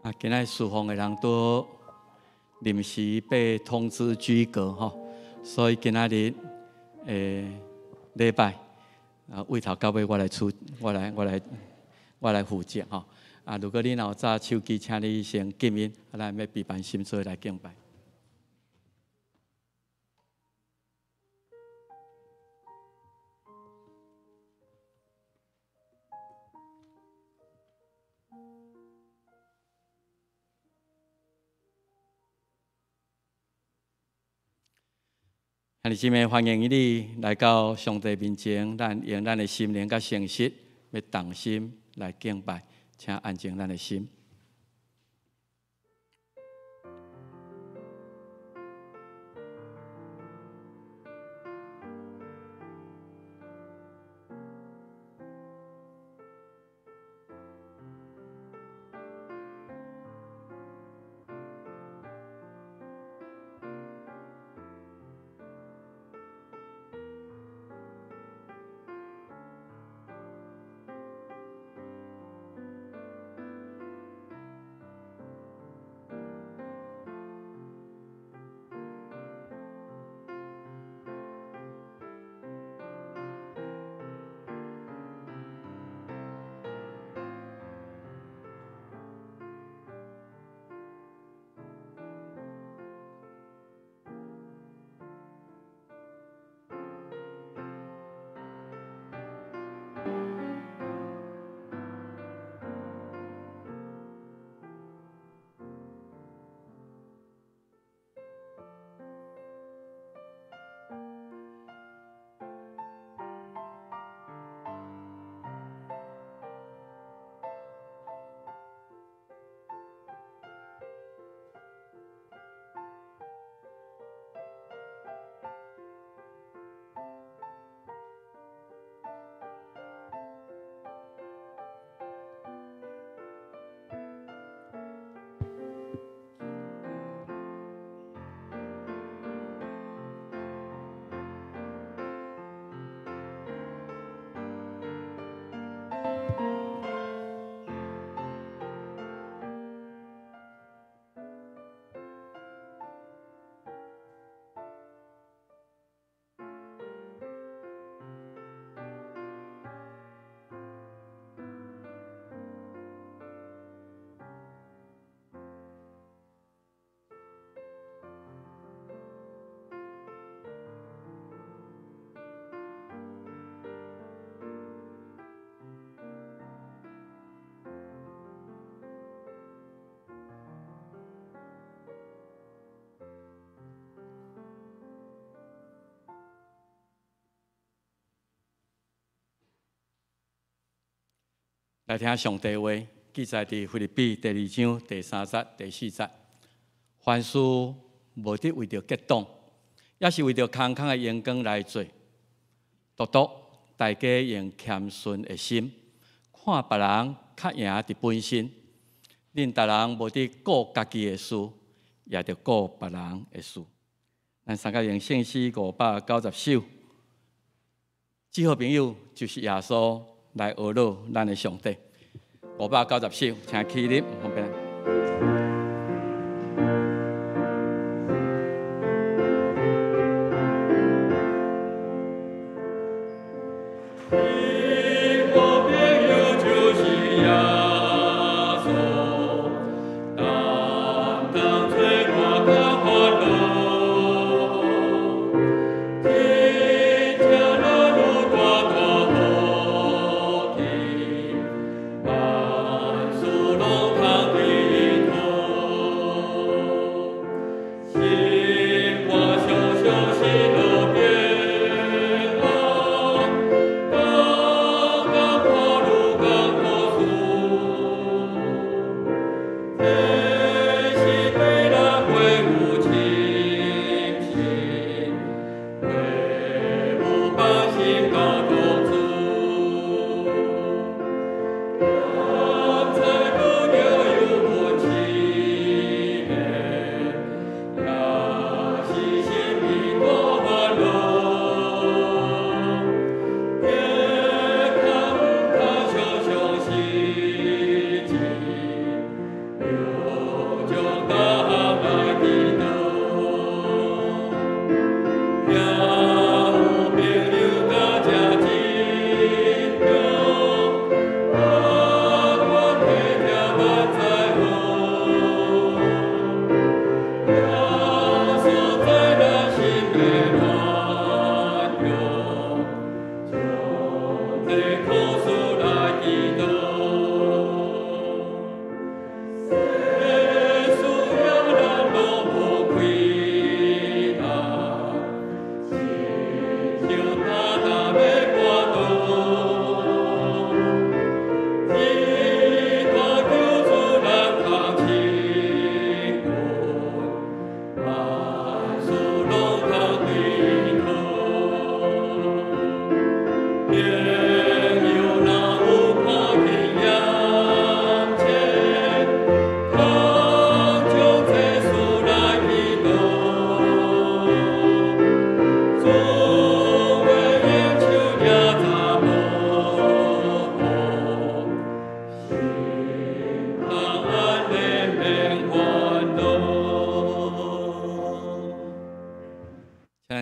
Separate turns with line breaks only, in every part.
啊，今仔事奉的人都臨時被通知居隔吼，所以今仔日禮拜啊，位頭到尾我來出，我來負責吼。啊，如果你若有紮手機，請你先靜音，啊，咱欲閉關心做來敬拜。兄弟姊妹，歡迎你來到上帝面前，咱用咱的心靈佮誠實，欲同心來敬拜，請安靜咱的心。來聽上帝話，記載佇腓立比第二章第三節、第四節。凡事無得為著結黨，抑是為著空空的榮光來做，獨獨大家用謙遜的心，看別人較贏佇本身。恁逐人無得顧家己的事，也著顧別人的事。咱三個用聖詩590首，這好朋友就是耶穌來呵咾咱的上帝。590首，請起立，方便。
萬事攏通。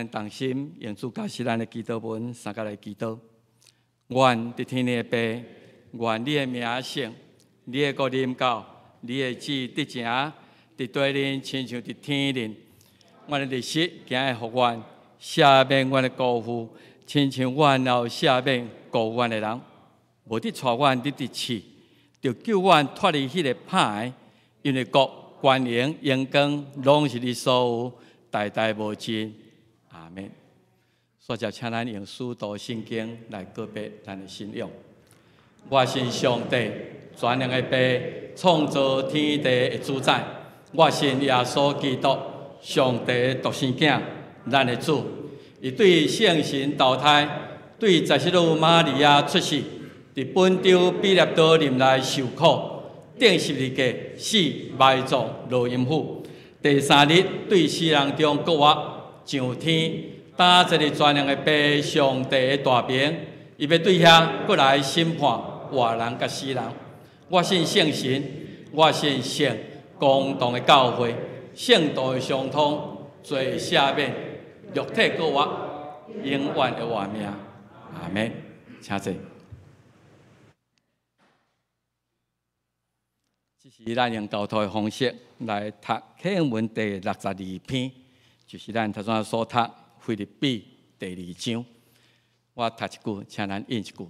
咱同心用主教示咱的祈禱文，相佮來祈禱。願佇天的父，願你的名聖，你的國臨到，你的旨意得成，佇地面親像佇天頂。阮的日食今日予阮，赦免阮的辜負，親像阮也有赦免辜負阮的人。無得帶阮入佇試，著救阮脫離彼个歹的，因為國、權榮、榮光，攏是你所有，代代無盡。阿們。煞接請咱用使徒信經來告白咱的信仰。我信上帝，全能的父，創造天地的主宰。我信耶穌基督，上帝的獨生囝，咱的主。伊對聖神投胎，對十四女瑪利亞出世，佇本丟彼拉多任內受苦，釘十字架死埋葬落陰府。第三日對死人中復活，上天。擔坐佇全能的父上帝的大爿，伊欲對遐閣來審判活人佮死人。我信聖神，我信聖公同的教會，聖徒的相通，罪赦免，肉體復活，永遠的活命。阿們，請坐。這是咱用交託的方式來讀啟應文第62篇，就是咱頭先所讀。腓立比第二章，我讀一句，請咱應一句。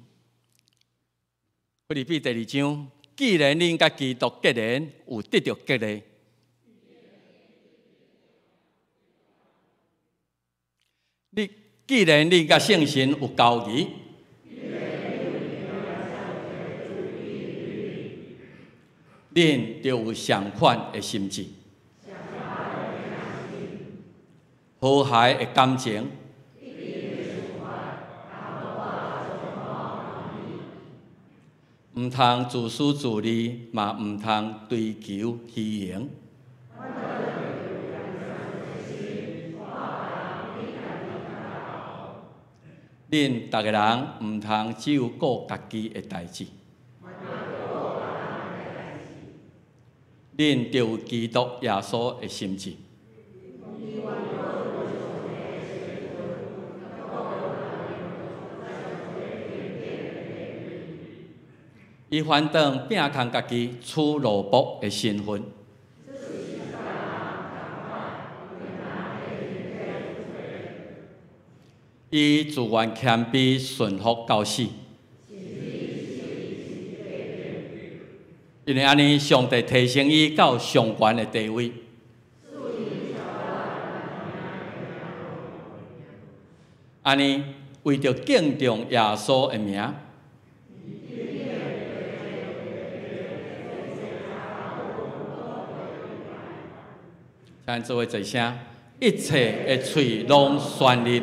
腓立比第二章，既然恁佮基督結連，有得著激勵，你既然恁佮聖神有交誼，恁就有相款的心志。和諧的感情，毋通自私自利，嘛毋通追求虛榮。恁逐个人毋通只有顧家己的代誌，恁著有基督耶穌的心志。伊反轉摒空家己，取奴僕的身份。伊自願謙卑順服到死。因為按呢，上帝提升伊到上懸的地位。按呢，為著敬重耶穌的名。咱做伙齊聲，一切的喙攏宣認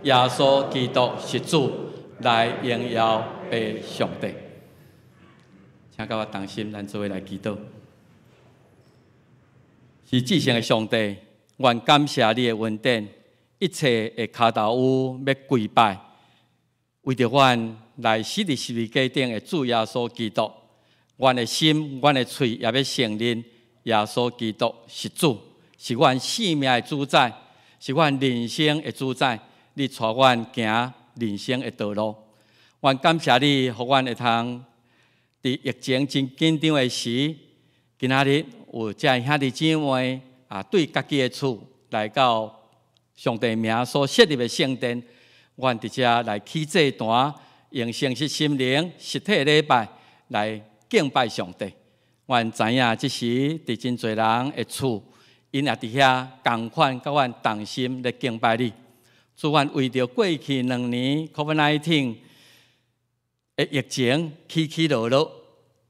耶穌基督是主，來榮耀父上帝。請佮我同心，咱做伙來祈禱。是至聖的上帝，願感謝你的恩典，一切的跤頭趺欲跪拜，為著阮來死佇十字架頂的主耶穌基督，阮的心、阮的喙也欲承認耶穌基督是主。是阮生命的主宰，是阮人生的主宰。你帶阮行人生的道路。阮感謝你，予阮會通佇疫情真緊張的時，今仔日有遮兄弟姊妹啊，對家己的厝來到上帝名所設立的聖殿，阮佇遮來起祭壇，用誠實心靈、實體禮拜來敬拜上帝。阮知影這時佇真濟人的厝。𪜶也佇遐仝款，佮阮同心咧敬拜你。主，阮為著過去兩年 COVID-19 的疫情起起落落，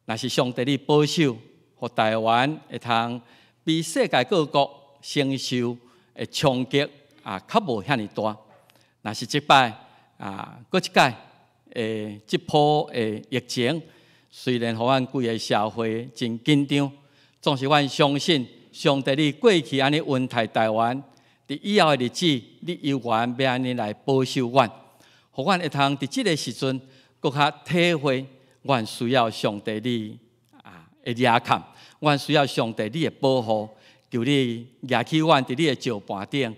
若是上帝你保守，予台灣會通比世界各國承受的衝擊啊，較無遐爾大。若是這擺啊，閣一擺的這波的疫情，雖然予阮規个社會真緊張，總是阮相信。上帝，你過去按呢恩待台灣，佇以後的日子，你猶原欲按呢來保守阮，予阮會通佇這个時陣，閣較體會，阮需要上帝你啊的遮蓋，阮需要上帝你的保護，求你舉起阮佇你的石盤頂，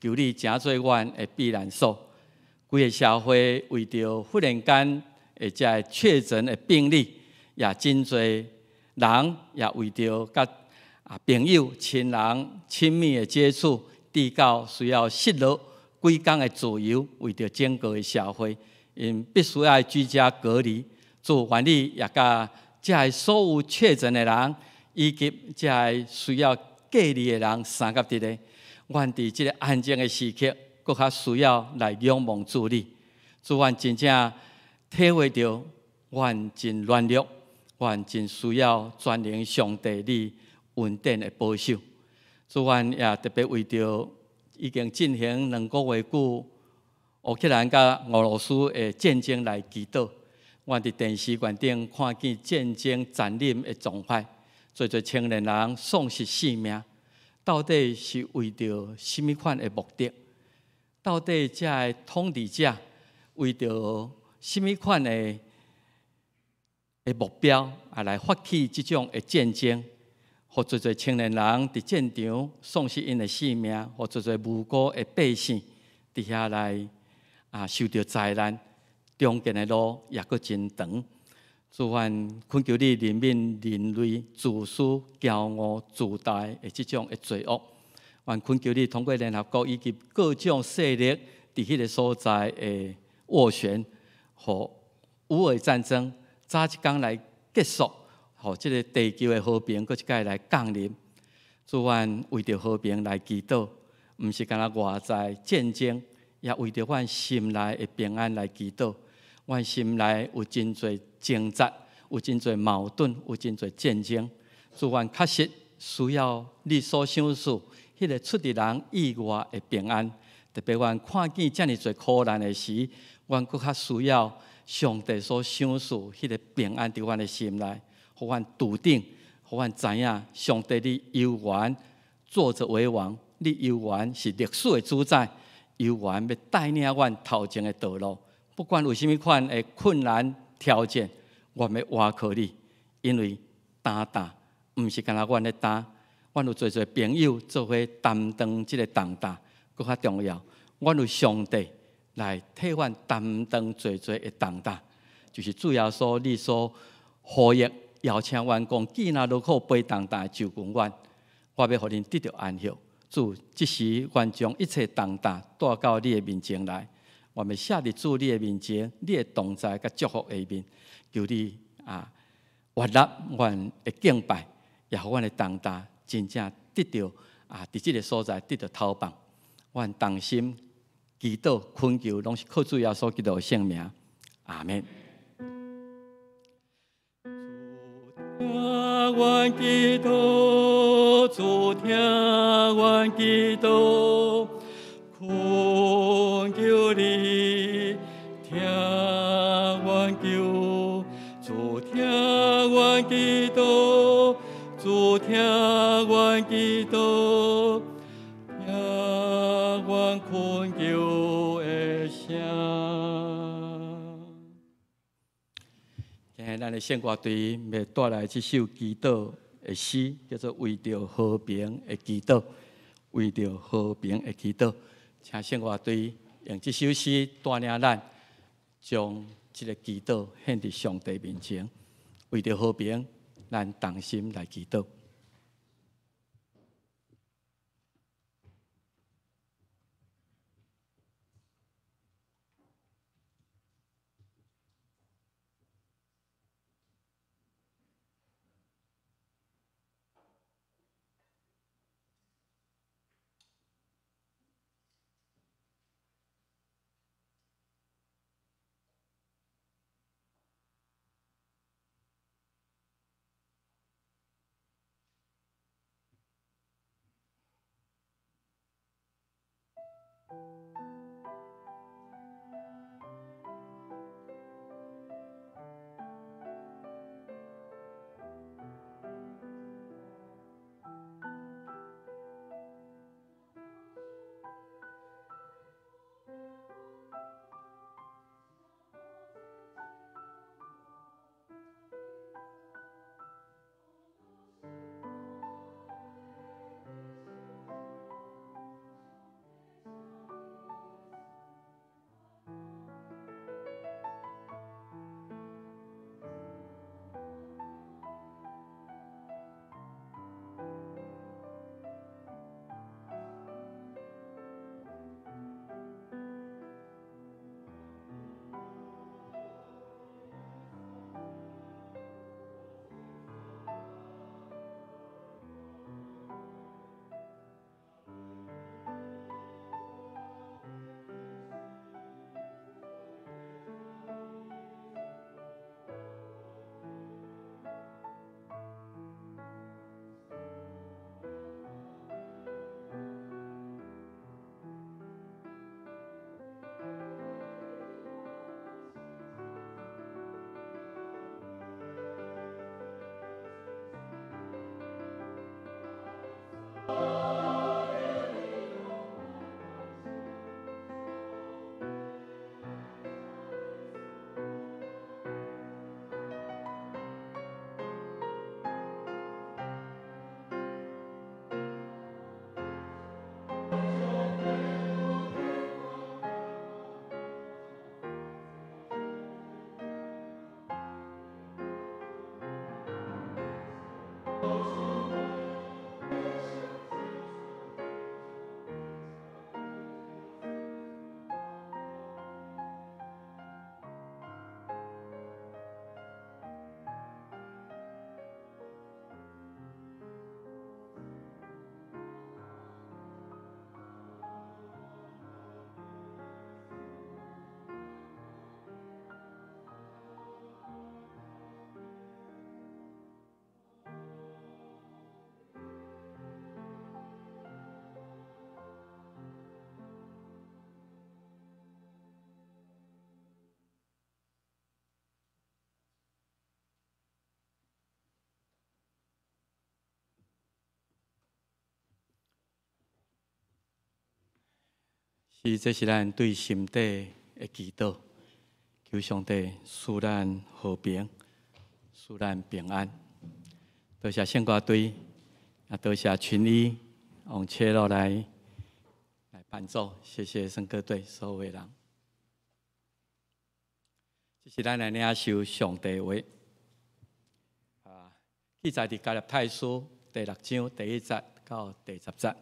求你成做阮的避難所。規个社會為著忽然間的這个確診的病例，也真濟人也為著佮朋友、親人親密的接觸，至到需要失落幾工的自由，為著整個的社會，𪜶必須愛居家隔離。主，願你也佮這个所有確診的人，以及這个需要隔離的人相佮佇咧。阮佇這个安靜的時刻，閣較需要來仰望主你。主，阮真正體會著，阮真軟弱，阮真需要全能上帝你恩典的保守。主，阮也特別為著已經進行2個月久烏克蘭佮俄羅斯的戰爭來祈禱。阮佇電視熒頂看見戰爭殘忍的狀態，濟濟青年人喪失性命，到底是為著啥物款的目的？到底這个統治者為著啥物款的目標啊來發起這種的戰爭？予濟濟青年人佇戰場喪失𪜶的性命，予濟濟無辜的百姓佇遐來受著災難，中間的路也閣真長。主，阮懇求你憐憫人類自私、驕傲、自大的這種的罪惡。阮懇求你通過聯合國以及各種勢力佇彼个所在的斡旋，予烏俄戰爭早一工來結束，予這个地球的和平閣一擺來降臨。主，阮為著和平來祈禱，毋是干焦外在戰爭，也為著阮心內的平安來祈禱。阮心內有真濟掙扎，有真濟矛盾，有真濟戰爭。主，阮確實需要你所賞賜彼个出佇人意外的平安。特別阮看見遮爾濟苦難的時，阮閣較需要上帝所賞賜彼个平安佇阮的心內，予阮篤定，予阮知影上帝你猶原坐著為王，你猶原是歷史的主宰，猶原欲帶領阮頭前的道路。不管有啥物款的困難挑戰，阮欲倚靠你，因為擔擔毋是干焦阮咧擔，阮有濟濟朋友做伙擔當這个重擔，閣較重要，阮有上帝來替阮擔當濟濟的重擔，就是主耶穌你所呼籲邀請阮講，飢若勞苦背重擔就近阮，我欲予恁得著安息。主，這時阮將一切重擔帶到你的面前來。我們卸佇主你的面前，你的同在佮祝福下面，求你悅納阮的敬拜，也予阮的重擔真正得著佇這个所在得著投放。阮同心祈禱懇求，攏是靠主耶穌基督的聖名。阿們。主聽阮祈禱，主聽阮祈禱，懇求你聽阮求，主聽阮祈禱，主聽阮祈禱，聽阮懇求的聲。今日咱的聖歌隊欲帶來這首祈禱的詩，叫做《為著和平的祈禱》。為著和平的祈禱，請聖歌隊用這首詩帶領咱，將這个祈禱獻佇上帝面前。為著和平，咱同心來祈禱。是，這是咱對心底的祈禱，求上帝賜咱和平，賜咱平安。多謝聖歌隊，也多謝群醫用切落來來伴奏，謝謝聖歌隊所有的人。這是咱來領受上帝話。啊，記載佇加拉太書第六章第一節到第十節。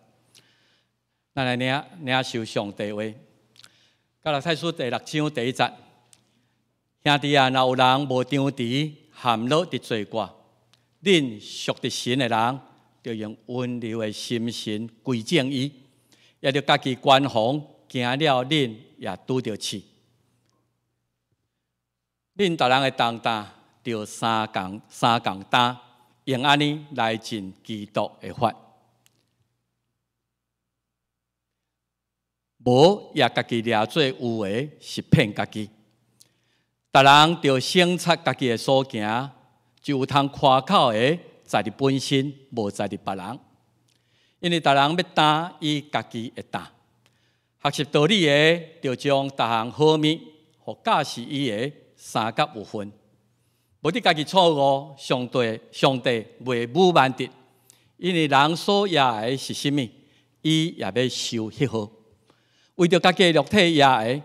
咱來領領受上帝話。加拉太書第六章第一節，兄弟啊，若有人無張持，陷落佇罪過，恁屬佇神的人，著用溫柔的心神歸正伊，也著家己關防，驚了恁也拄著試。恁逐人的重擔，著相共相共擔，用按呢來盡基督的法。無也家己掠做有的，是騙家己。逐人著省察家己的所行，就有通誇口的，在佇本身，無在佇別人。因為逐人欲擔伊家己的擔。學習道理的，著將逐項好物，予教示伊的相佮有份。無佇家己錯誤，上帝上帝袂侮慢得。因為人所掖的是啥物，伊也欲收彼號。為著家己的肉體掖的，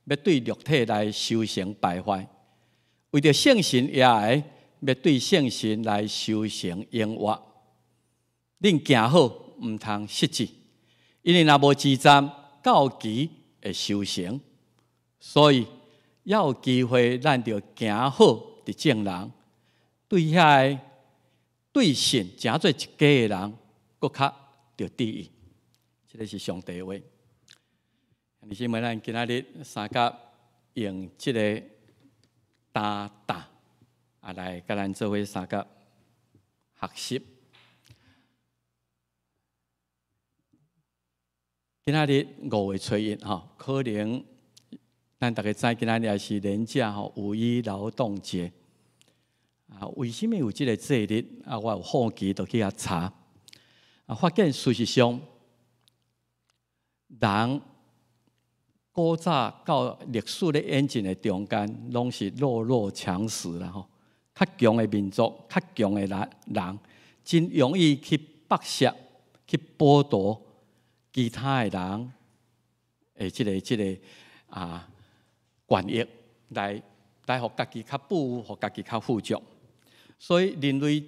欲對肉體來修成敗壞；為著聖神掖的，欲對聖神來修成永活。恁行好，毋通失志，因為若無之戰，到期會修成。所以，猶有機會，咱著行好佇眾人，對遐个對信成做一家的人，閣較著注意。這个是上帝話。弟兄們，咱今仔日相佮用這个擔擔啊，來佮咱做伙相佮學習。今仔日五月初一吼，可能咱逐家知今仔日也是連假吼，五一勞動節。啊，為啥物有這个節日？啊，我有好奇，就去遐查，啊，發現事實上，人古早到歷史咧演進的中間，攏是弱肉強食啦吼。較強的民族、較強的人人，真容易去剝削、去剝奪其他的人的這个這个啊權益，來來予家己較富，予家己較富足。所以人類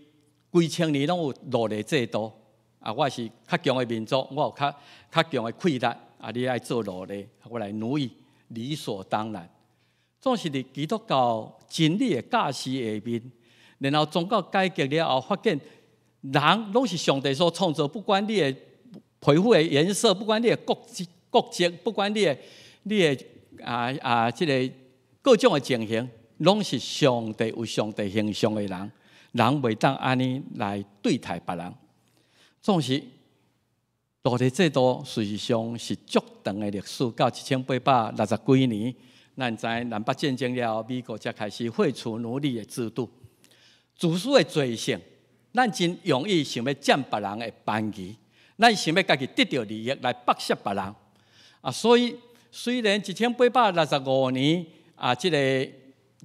幾千年攏有奴隸制度。啊，我是較強的民族，我有較較強的氣力。啊！你愛做奴隸，我來奴役，理所當然。總是佇基督教真理的教示下面，然後宗教改革了後，發現人攏是上帝所創造，不管你的皮膚的顏色，不管你的國籍國籍，不管你的你的啊啊，這个各種的情形，攏是上帝有上帝形象的人，人袂當按呢來對待別人，總是。奴隸制度事實上是足長的歷史，到1860幾年，咱知南北戰爭了後，美國才開始廢除奴隸的制度。自私的罪性，咱真容易想欲佔別人的便宜，咱想欲家己得著利益來剝削別人。啊，所以雖然1865年啊，這个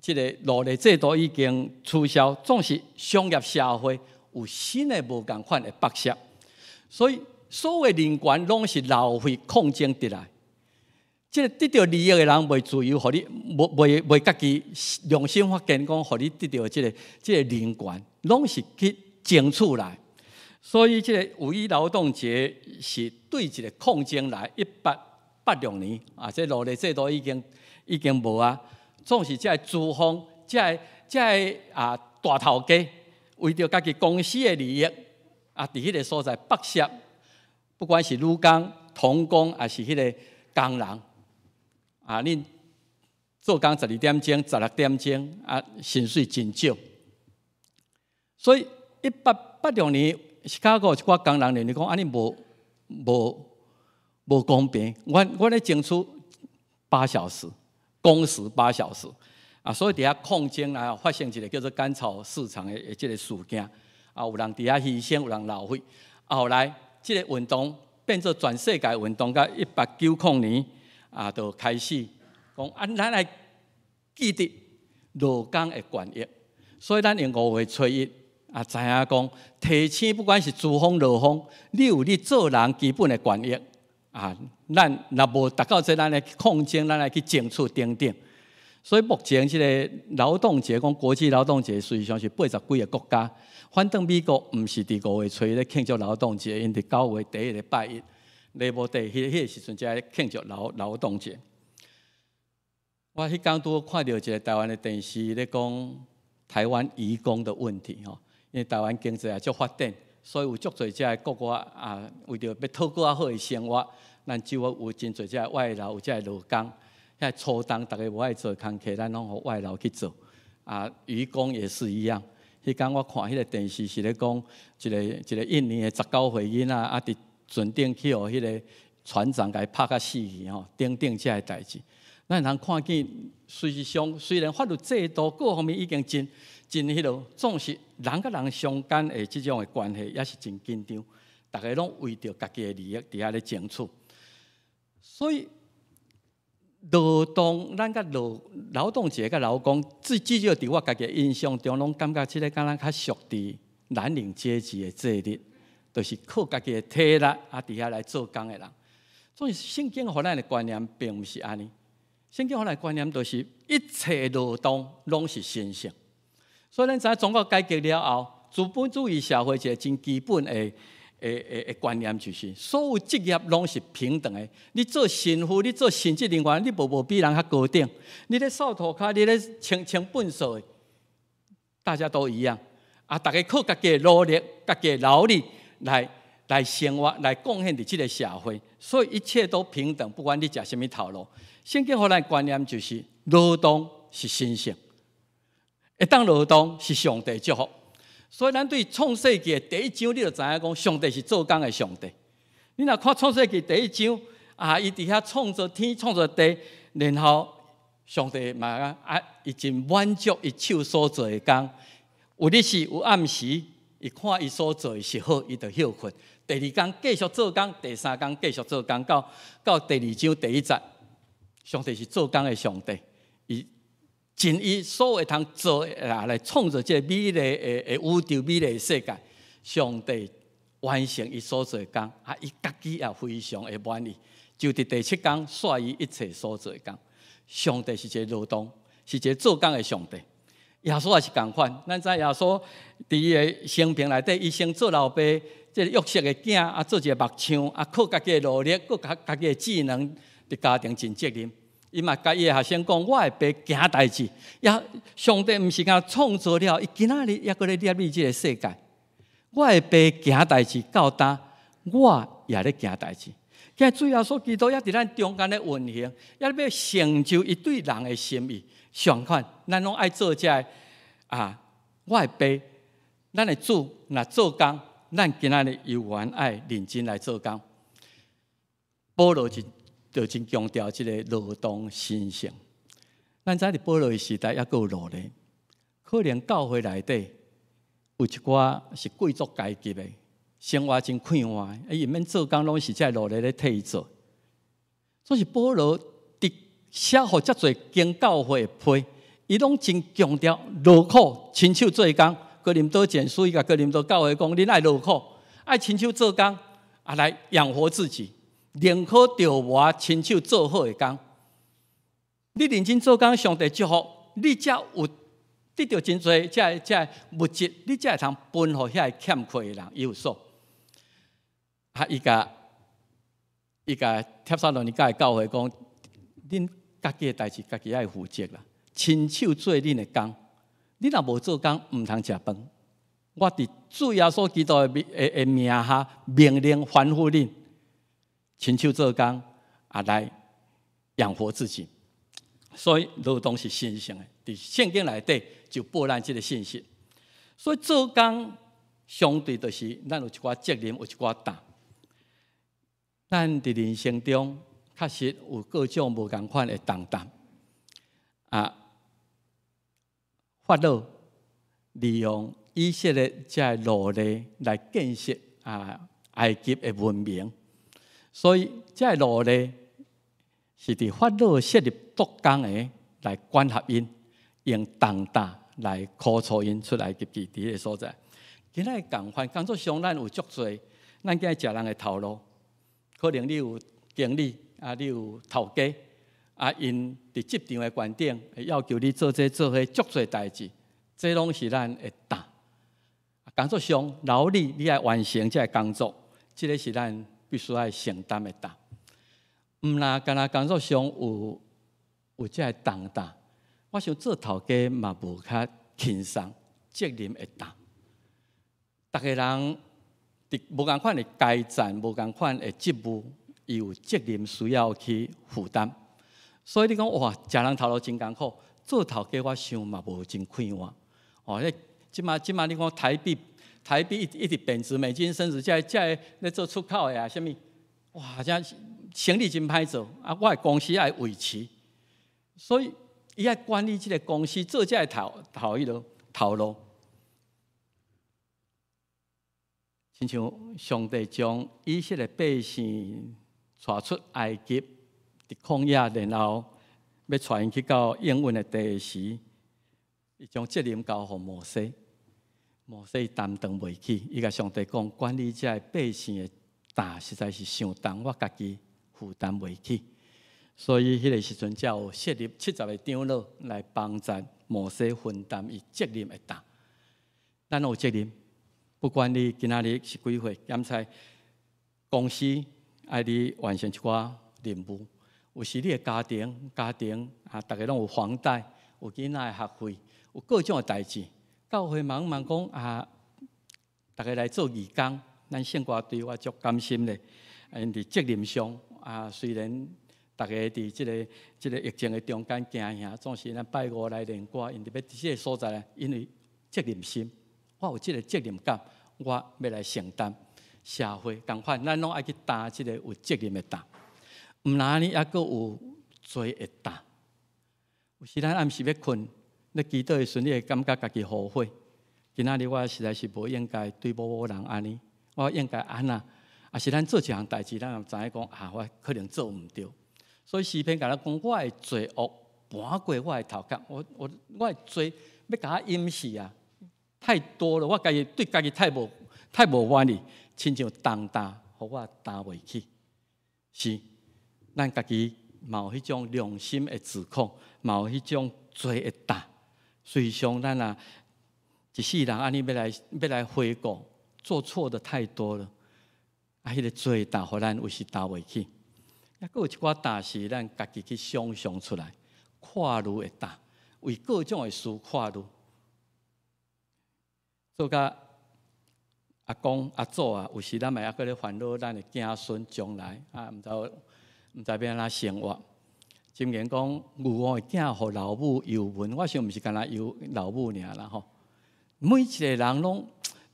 這个奴隸制度已經取消，總是商業社會有新的無仝款的剝削，所以。所有人權攏是流血抗爭得來，這个得著利益的人袂自由，予你無袂袂家己良心發現講，予你得著這个這个人權，攏是去爭取來。所以這个五一勞動節是對一个抗爭來。1886年啊，這奴隸制度已經已經無啊，總是這个資方，這个這个啊大頭家為著家己公司的利益啊，佇彼个所在剝削。不管是女工、童工，抑是彼个工人，啊，恁做工12點鐘、16點鐘，啊，薪水真少。所以1886年，芝加哥一寡工人認為講，按呢無無無公平。阮阮咧爭取八小時，工時八小時，啊，所以佇遐抗爭啊，發生一个叫做甘草市場的這个事件，啊，有人佇遐犧牲，有人流血，啊，後來。這个運動變做全世界運動，到1890年，啊，就開始講啊，咱來記得勞工的權益，所以咱用五月初一啊，知影講提醒，不管是諸風勞風，你有你做人基本的權益啊。咱若無達到這，咱來抗爭，咱來去爭取等等。所以目前這個勞動節，講國際勞動節，實際上是80幾個國家。反正美國毋是佇五月初一咧慶祝勞動節，𪜶佇9月第一個拜一，Labor Day，彼個時陣才慶祝勞動節。我彼工拄好看著一個台灣的電視咧講台灣移工的問題吼，因為台灣經濟也足發展，所以有足濟遮的國外啊，為著欲討閣較好的生活，咱就有真濟遮的外勞，有遮的勞工，遐粗重逐家無愛做工課，咱攏予外勞去做。啊，漁工也是一樣。彼工我看彼個電視是咧講一個印尼的19歲囡仔，啊，佇船頂去予彼個船長共伊拍甲死去吼，等等遮的代誌。咱通看見，事實上雖然法律制度各方面已經真真彼落，總是人佮人相間的這種的關係，也是真緊張。逐家攏為著家己的利益佇遐咧爭取。所以勞動，咱佮勞動節佮勞工，至少佇我家己的印象中，攏感覺這个敢若較屬佇藍領階級的節日，就是靠家己的體力啊，佇遐來做工的人。所以聖經予咱的觀念並毋是按呢。聖經予咱的觀念就是一切勞動攏是神聖。所以咱知影中國改革了後，資本主義社會一個真基本的觀念就是，所有職業攏是平等的。你做神父，你做神職人員，你無比人較高等。你咧掃塗跤，你咧清清糞掃的，大家都一樣。啊，逐家靠家己的努力、家己的勞力來生活、來貢獻佇這個社會，所以一切都平等，不管你食啥物頭路。聖經予咱觀念就是，勞動是神聖，會當勞動是上帝祝福。所以咱對創世記的第一章，你就知影講，上帝是做工的上帝。你若看創世記第一章，啊，伊佇遐創造天、創造地，然後上帝嘛啊，伊真滿足伊手所做的工。有日時有暗時，伊看伊所做的是好，伊就歇睏。第二工繼續做工，第三工繼續做工，到第二章第一節，上帝是做工的上帝，伊盡伊所會通做的啊，來創造這個美麗的宇宙、美麗的世界。上帝完成伊所做的工，啊，伊家己也非常的滿意。就佇第七工煞伊一切所做的工。上帝是一個勞動，是一個做工的上帝。耶穌也是仝款，咱知耶穌佇伊的生平內底，伊先做老爸，這個約瑟的囝，啊，做一個木匠，啊，靠家己的努力，閣家己的智能，佇家庭盡責任。伊嘛共伊的學生講：我的爸行代誌，也上帝毋是干創造了，伊今仔日猶閣咧捏你這個世界。我的爸行代誌到今，我也咧行代誌。今日主耶穌基督也佇咱中間咧運行，也欲成就伊對人的心意。相反，咱攏愛做這个啊！我的爸，咱的主若做工，咱今仔日猶原愛認真來做工。保羅就真強調這個勞動神聖。咱知佇保羅的時代，猶閣有奴隸，可能教會內底有一寡是貴族階級的，生活真快活，伊毋免做工，攏是這奴隸咧替伊做。所以保羅佇寫予遮濟間教會的批，伊攏真強調勞苦，親手做工。哥林多前書伊共哥林多教會講，恁愛勞苦，愛親手做工，啊來養活自己，寧可著磨親手做好的工。你認真做工，上帝祝福你，才有得著真濟遮物質，你才會通分予遐個欠缺的人有所。啊，伊共帖撒羅尼迦的教會講，恁家己的代誌，家己愛負責啦，親手做恁的工。你若無做工，毋通食飯。我佇主耶穌基督的名下命令吩咐恁，親手做工啊，來養活自己。所以勞動是神聖的，佇聖經內底就報咱這個信息。所以做工相對就是咱有一寡責任，有一寡擔。咱佇人生中確實有各種無仝款的重擔啊。法老利用以色列這個奴隸來建設啊埃及的文明，所以這個奴隸是佇法老設立督工的來管轄𪜶，用重擔來苦楚𪜶出埃及記佇彼个所在。今仔日仝款工作上，咱有足濟，咱今日食人的頭路，可能你有經理啊，你有頭家啊，𪜶佇職場的觀點會要求你做這做彼足濟代誌，這攏是咱的擔。工作上勞力，你愛完成這个工作，這个是咱必須愛承擔的擔。毋若干焦工作上有這个重擔，我想做頭家嘛無較輕鬆，責任會重。逐个人佇無仝款的階層、無仝款的職務，伊有責任需要去負擔。所以你講哇，食人頭路真艱苦，做頭家我想嘛無真快活。哦，彼這馬你講台幣一直貶值，美金升值，這個咧做出口的啊，啥物？哇，這生意真歹做啊！我的公司愛維持，所以伊愛管理這个公司，做這个頭頭彼落頭路。親像上帝將以色列百姓帶出埃及，佇曠野，然後欲帶𪜶去到應允的地時，伊將責任交予摩西。摩西擔當袂起，伊共上帝講：管理這个百姓的擔實在是傷重，我家己負擔袂起。所以彼个時陣才有設立七十个長老來幫助摩西分擔伊責任的擔。咱有責任，不管你今仔日是幾歲，檢查公司愛你完成一寡任務，有時你的家庭，家庭啊，逐个攏有房貸，有囡仔的學費，有各種的代誌。教會茫茫講啊，逐个來做義工，咱聖歌隊我足感心咧。𪜶佇責任上啊，雖然逐个佇這個疫情的中間驚嚇，總是咱拜五來練歌，𪜶特別佇這个所在，因為責任心，我有這个責任感，我欲來承擔社會仝款，咱攏愛去擔這个有責任的擔。毋若按呢，猶閣有罪的擔。有時咱暗時欲睏，咧祈禱的時陣，你會感覺家己後悔。今仔日我實在是無應該對某某人按呢，我應該按怎？啊是咱做一項代誌，咱也知影講啊，我可能做毋對。所以詩篇共咱講，我的罪惡盤過我的頭殼，我的罪欲共我掩死啊！太多了，我家己對家己太無滿意，親像重擔，予我擔袂起。是，咱家己嘛有彼種良心的指控，嘛有彼種罪的擔。隨常咱啊，一世人按呢欲來回顧，做錯的太多了。啊，彼个罪擔，予咱有時擔袂起。猶閣有一寡擔是咱家己去想象出來，掛慮的擔，為各種的事掛慮，做甲阿公阿祖啊，有時咱嘛猶閣咧煩惱咱的子孫將來啊，毋知欲按怎生活。箴言講，愚戇的囝予老母憂悶，我想毋是干焦憂老母爾啦吼。每一個人攏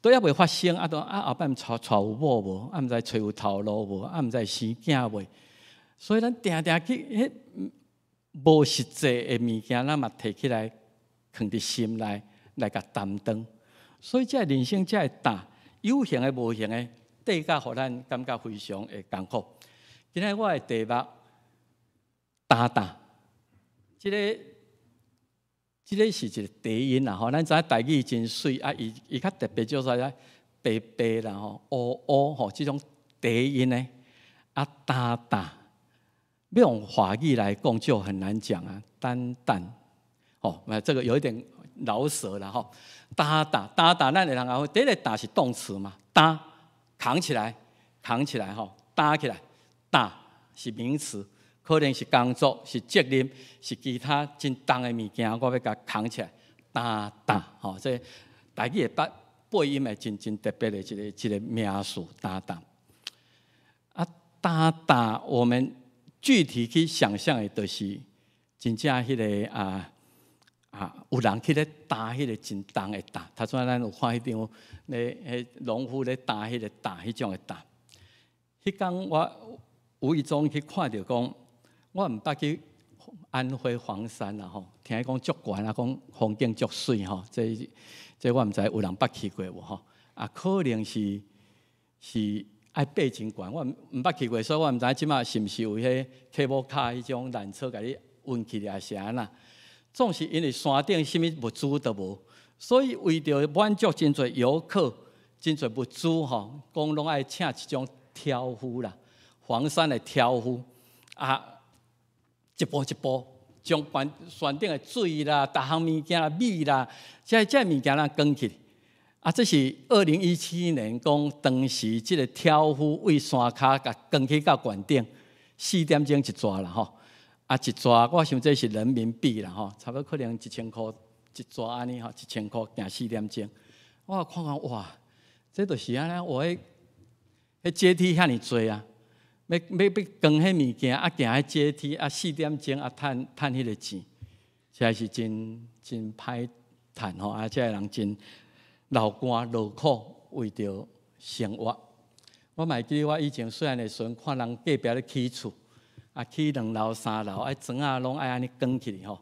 都猶未發生，啊，都啊後擺娶有某無？啊，毋知揣有頭路無？啊，毋知生囝未？所以咱定定去彼無實際的物件，咱嘛提起來，囥佇心內來共擔當。所以這个人生這个擔，有形的、無形的，綴甲予咱感覺非常的艱苦。今仔我的題目擔擔，這個是一個諧音啦吼。咱知影台語真媠啊，伊較特別叫做啥？白白啦吼，烏烏吼，這種諧音呢，啊擔擔，欲用華語來講就很難講啊，擔擔，吼，那這個有一點饒舌啦吼。擔擔擔擔，咱會通講，第一個擔是動詞嘛，擔扛起來，扛起來吼，擔起來，擔是名詞，可能是工作，是責任，是其他真重的物件，我欲共扛起來，擔擔吼，這台語的發背音的真真特別的一個名詞，擔擔。啊，擔擔，我們具體去想象的，就是真正彼个啊，有人去咧擔彼个真重的擔。頭先咱有看彼張咧，彼農夫咧擔彼个擔，彼種的擔。彼工我無意中去看著講，我毋捌去安徽黃山啦吼，聽講足懸啊，講風景足媠吼，這我毋知有人捌去過無吼？啊，可能是愛爬真懸，我毋捌去過，所以我毋知這馬是毋是有彼 cable car 彼種纜車共你運去抑是按怎。總是因為山頂啥物物資都無，所以為著滿足真濟遊客、真濟物資吼，講攏愛請一種挑夫啦，黃山的挑夫啊，一步一步將懸山頂的水啦、逐項物件、米啦，這物件咱扛起。啊，這是2017年講當時這个挑夫為山跤共扛去到懸頂，4點鐘一逝啦吼。啊，一逝我想這是人民幣啦吼，差不多可能1000箍一逝按呢吼，一千箍行四點鐘。我看看哇，這就是按呢，我彼階梯遐爾濟啊，欲扛彼物件啊，行彼階梯啊，四點鐘啊，趁趁彼个錢，實在是真真歹趁吼啊！這个人真流汗勞苦，為著生活。我嘛會記得我以前細漢的時陣，看人隔壁咧起厝，啊起兩樓三樓，愛磚仔攏愛按呢扛起來吼，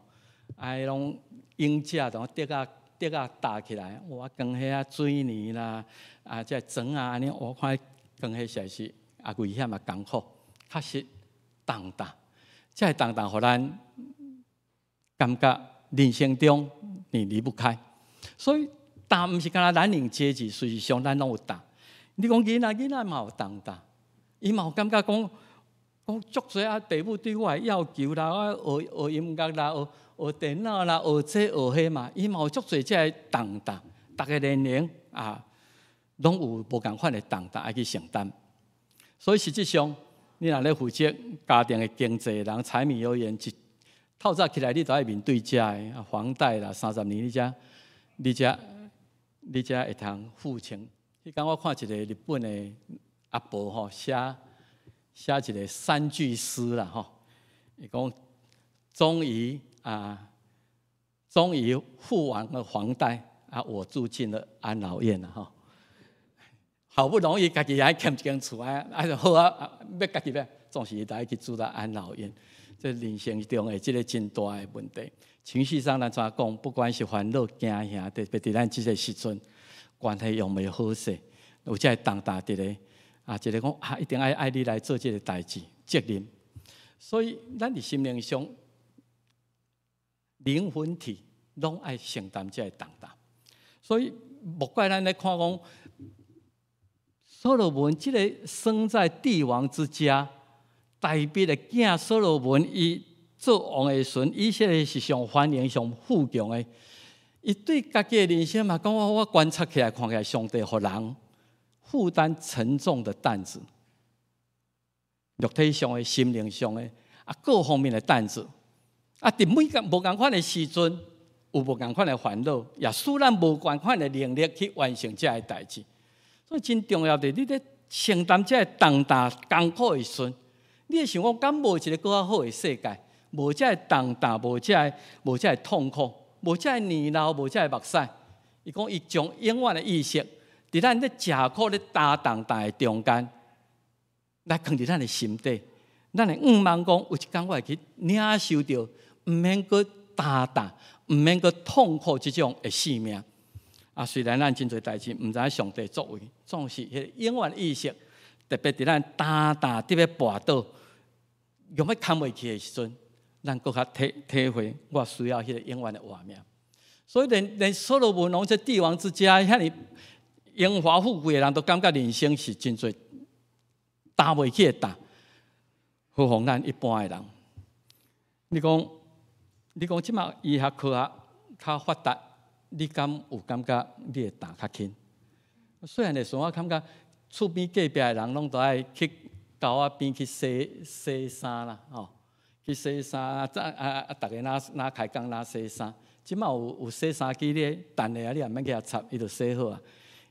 愛攏鷹架都竹仔竹仔搭起來，哇扛彼仔水泥啦，啊這磚仔按呢，我看扛彼實在是啊危險啊艱苦，確實重擔，這个重擔予咱感覺人生中你離不開，所以擔毋是干焦藍領階級，事實上咱攏有擔。你講囡仔，囡仔嘛有重擔，伊嘛有感覺講講足濟啊，父母對我的要求啦，我學學音樂啦，學學電腦啦，學這學彼嘛，伊嘛有足濟這个重擔，逐个年齡啊，攏有無仝款的重擔愛去承擔。所以實際上，你若咧負責家庭的經濟，人柴米油鹽一透早起來，你都愛面對這个房貸啦，30年你才你才你才會通付清。彼工我看一個日本的阿婆吼，寫寫一個三句詩啦吼，伊講終於啊，終於付完了房貸啊，我住進了安老院啦吼。好不容易家己愛欠一間厝啊，啊就好啊，欲家己欲，總是愛去住到安老院。這人生中的這个真大的問題。情緒上咱怎講？不管是煩惱、驚嚇，特別佇咱這个時陣，關係用袂好勢，有這个重擔佇咧啊，一个講啊，一定愛愛你來做這个代誌責任。所以咱佇心靈上，靈魂體攏愛承擔這个重擔。所以莫怪咱咧看講，所羅門這个生在帝王之家，大衛的囝所羅門，伊做王的時陣，以色列是上繁榮、上富強的。伊對家己的人生嘛，講我觀察起來，看起來上帝予人負擔沉重的擔子，肉體上的、心靈上的啊，各方面的擔子。啊，佇每個無仝款的時陣，有無仝款的煩惱，也使咱無仝款的能力去完成這个代誌。所以真重要的，你咧承擔這个重擔艱苦的時陣，你會想講，敢無一个閣較好的世界？無這个重擔，無這个痛苦，無這个年老，無這个目屎。伊講，伊將永遠的意識，佇咱咧食苦、咧擔重擔的中間，來囥佇咱的心底。咱會向望講，有一工我會去領受著，毋免閣擔擔，毋免閣痛苦這種的性命。啊，雖然咱真濟代誌毋知影上帝作為，總是彼个永遠意識，特別佇咱擔擔得欲跋倒，用欲囥袂起的時陣，咱閣較體體會，我需要彼个永遠的活命。所以連所羅門王這帝王之家，遐爾榮華富貴的人都感覺人生是真濟擔袂起的擔，何況咱一般的人？你講這馬醫學科學較發達，你敢有感覺你會擔較輕？細漢的時陣，我感覺厝邊隔壁的人攏都愛去溝仔邊去洗洗衫啦，吼，去洗衫啊啊啊！逐个若若開工若洗衫，這馬有洗衫機咧，等下你也免去遐插，伊就洗好啊。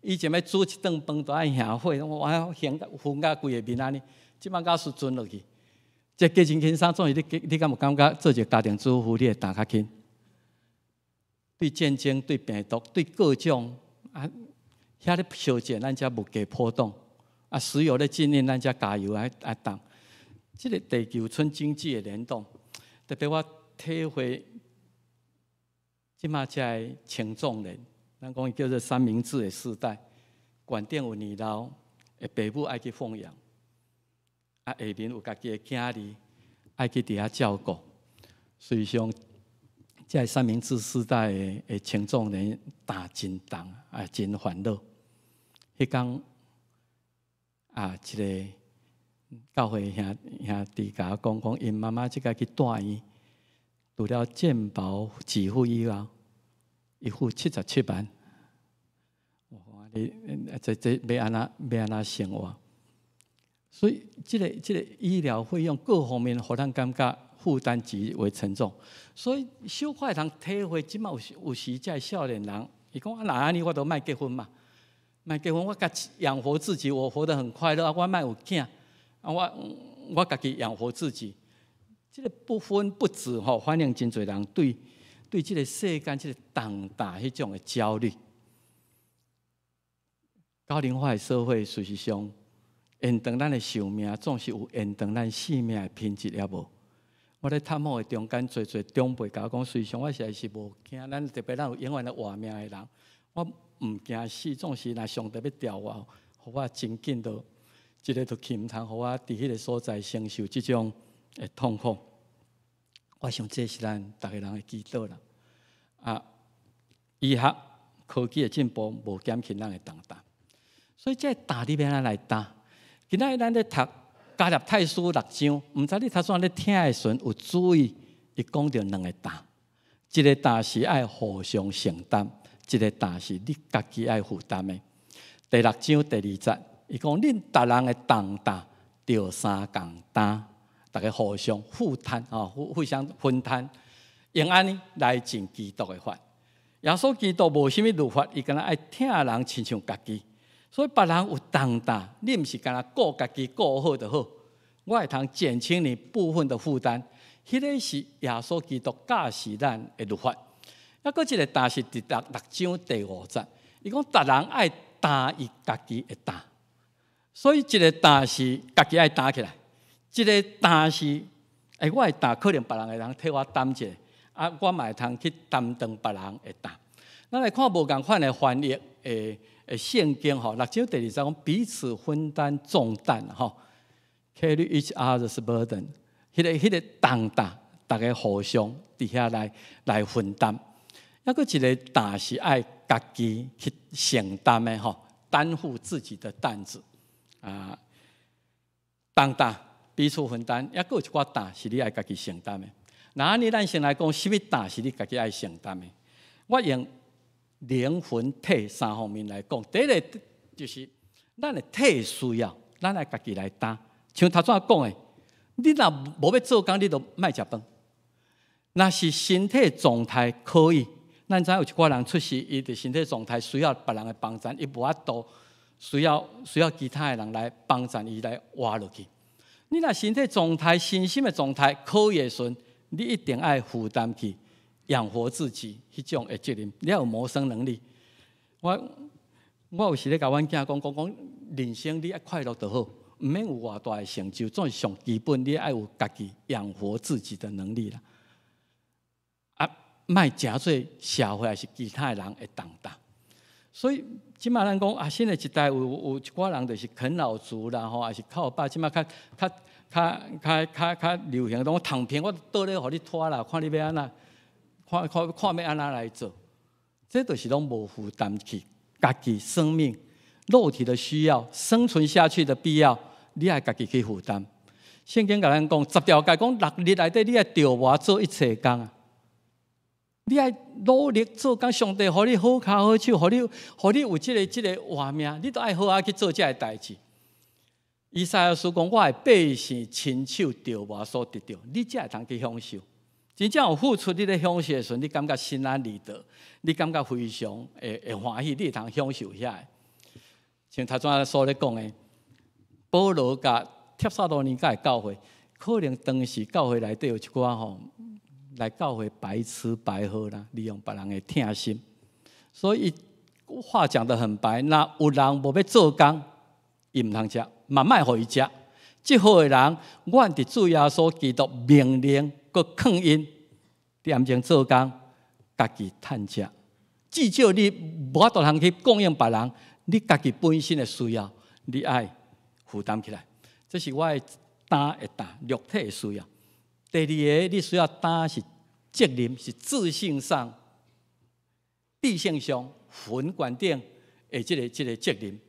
以前欲煮一頓飯都愛燃火，我熏熏甲規个面按呢。這馬甲術陣落去，這過真輕鬆，總是你你敢有感覺做一个家庭主婦，你會擔較輕？對戰爭、對病毒、對各種啊，遐咧相戰，咱才物價波動啊，石油咧禁運，咱才加油愛愛重。這个地球村經濟的聯動，特別我體會，這馬這个青壯年，咱講伊叫做三明治的世代，懸頂有年老，的爸母愛去奉養，啊，下面有家己的囝兒愛去佇遐照顧。事實上，這个三明治世代的青壯年擔真重啊，真煩惱。彼工啊，一个教會兄弟共我講講，𪜶媽媽這擺去住院，除了健保給付以外，伊付77萬。你這欲按怎生活？所以，這個醫療費用各方面，予咱感覺負擔極為沉重。所以，小可會通體會，這馬有時這个少年人，伊講啊，若按呢我都莫結婚嘛，莫結婚，我家己養活自己，我活得很快樂啊，我莫有囝，啊，我家己養活自己。這個不婚不子吼，反映真濟人對這個世間這个重擔彼種的焦慮。高齡化的社會，事實上，延長咱的壽命，總是有延長咱生命的品質抑無？我咧探訪的中間，濟濟長輩共我講，事實上我實在是無驚，咱特別咱有永遠的活命的人，我毋驚死，總是若上帝欲召我，予我真緊就一个就去，毋通予我佇彼个所在承受這種的痛苦。我想這是咱逐个人的祈禱啦。啊，醫學科技的進步無減輕咱的重擔，所以這个擔你欲按怎來擔？今仔日咱咧讀加拉太書六章，毋知你頭先咧聽的時陣有注意，伊講著兩个擔，一个擔是愛互相承擔，一个擔是你家己愛負擔的。第六章第二節，伊講恁逐人的重擔著相共擔，逐家互相負擔啊，互相分擔，用按呢來盡基督的法。耶穌基督無啥物律法，伊干焦愛疼人親像家己。所以別人有重擔，你毋是干焦顧家己顧好就好，我會通減輕你部分的負擔。彼个是耶穌基督教示咱的律法。抑閣一个擔是佇六章第五節，伊講逐人愛擔伊家己的擔。所以一个擔是家己愛擔起來，一个擔是，欸，我的擔可能別人會通替我擔一下，啊，我嘛會通去擔當別人的擔。咱來看無仝款的翻譯的聖經吼，六章第二節講彼此分擔重擔吼，carry each other's burden，彼个重擔，逐家互相佇遐來分擔。抑閣一个擔是愛家己去承擔的吼，擔負自己的擔子啊，重擔彼此分擔，抑閣有一寡擔是你愛家己承擔的。那按呢，咱先來講，啥物擔是你家己愛承擔的？我用靈魂體三方面來講，第一个就是咱的體需要，咱愛家己來擔。像頭先講的，你若無欲做工，你就莫食飯。若是身體狀態可以，咱知有一寡人出世，伊的身體狀態需要別人的幫助，伊無法度需要其他的人來幫助伊來活落去。你若身體狀態、身心的狀態可以的時陣，你一定愛負擔起養活自己彼種的責任，你要有謀生能力。我有時咧共阮囝講講講，人生你愛快樂就好，毋免有偌大的成就，總是上基本，你愛有家己養活自己的能力啦。啊，莫成做社會抑是其他的人的重擔。所以，這馬咱講啊，新的一代有一寡人就是啃老族啦，吼，抑是靠爸，這馬較流行，講躺平，我倒咧予你拖啦，看你欲按怎，看看看欲按怎來做，這就是攏無負擔起家己生命、肉體的需要、生存下去的必要，你愛家己去負擔。聖經共咱講10條誡講6日內底，你愛著磨做一切工啊！你愛努力做工，上帝予你好跤好手，予你有這個活命，你都愛好好去做這个代誌。以賽亞書講：我的百姓親手著磨所得著，你才會通去享受。真正有付出，你咧享受的時陣，你感覺心安理得，你感覺非常會歡喜，你會通享受遐个。像頭先所咧講的，保羅共帖撒羅尼迦的教會，可能當時教會內底有一寡吼來教會白吃白喝啦，利用別人的疼心，所以話講得很白，若有人無欲做工，伊毋通食，嘛莫予伊食。這號的人，阮佇主耶穌基督命令，閣勸𪜶踮前做工，家己趁食。至少你無法度通去供應別人，你家己本身的需要，你愛負擔起來。這是我的擔的擔，肉體的需要。第二个，你需要擔是責任，是自性上、智性上、魂觀頂的這個責任。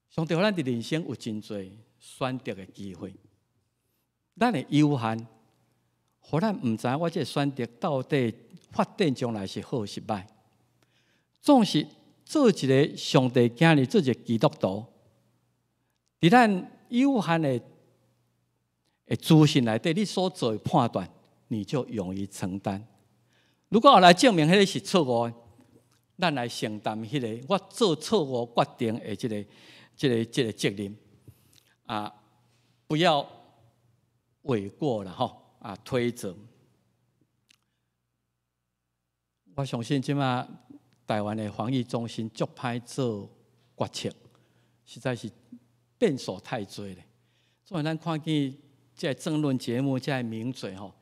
上帝予咱佇人生有真濟選擇的機會，咱的有限，予咱毋知我這个選擇到底發展將來是好是䆀。總是做一个上帝囝兒，做一个基督徒，佇咱有限的資訊內底，你所做的判斷，你就勇於承擔。如果後來證明彼个是錯誤的，咱來承擔彼个我做錯誤決定的這個責任啊，不要諉過了吼啊，推責。我相信這馬台灣的防疫中心足歹做決策，實在是變數太濟了。所以咱看見這个政論節目，這个名嘴吼，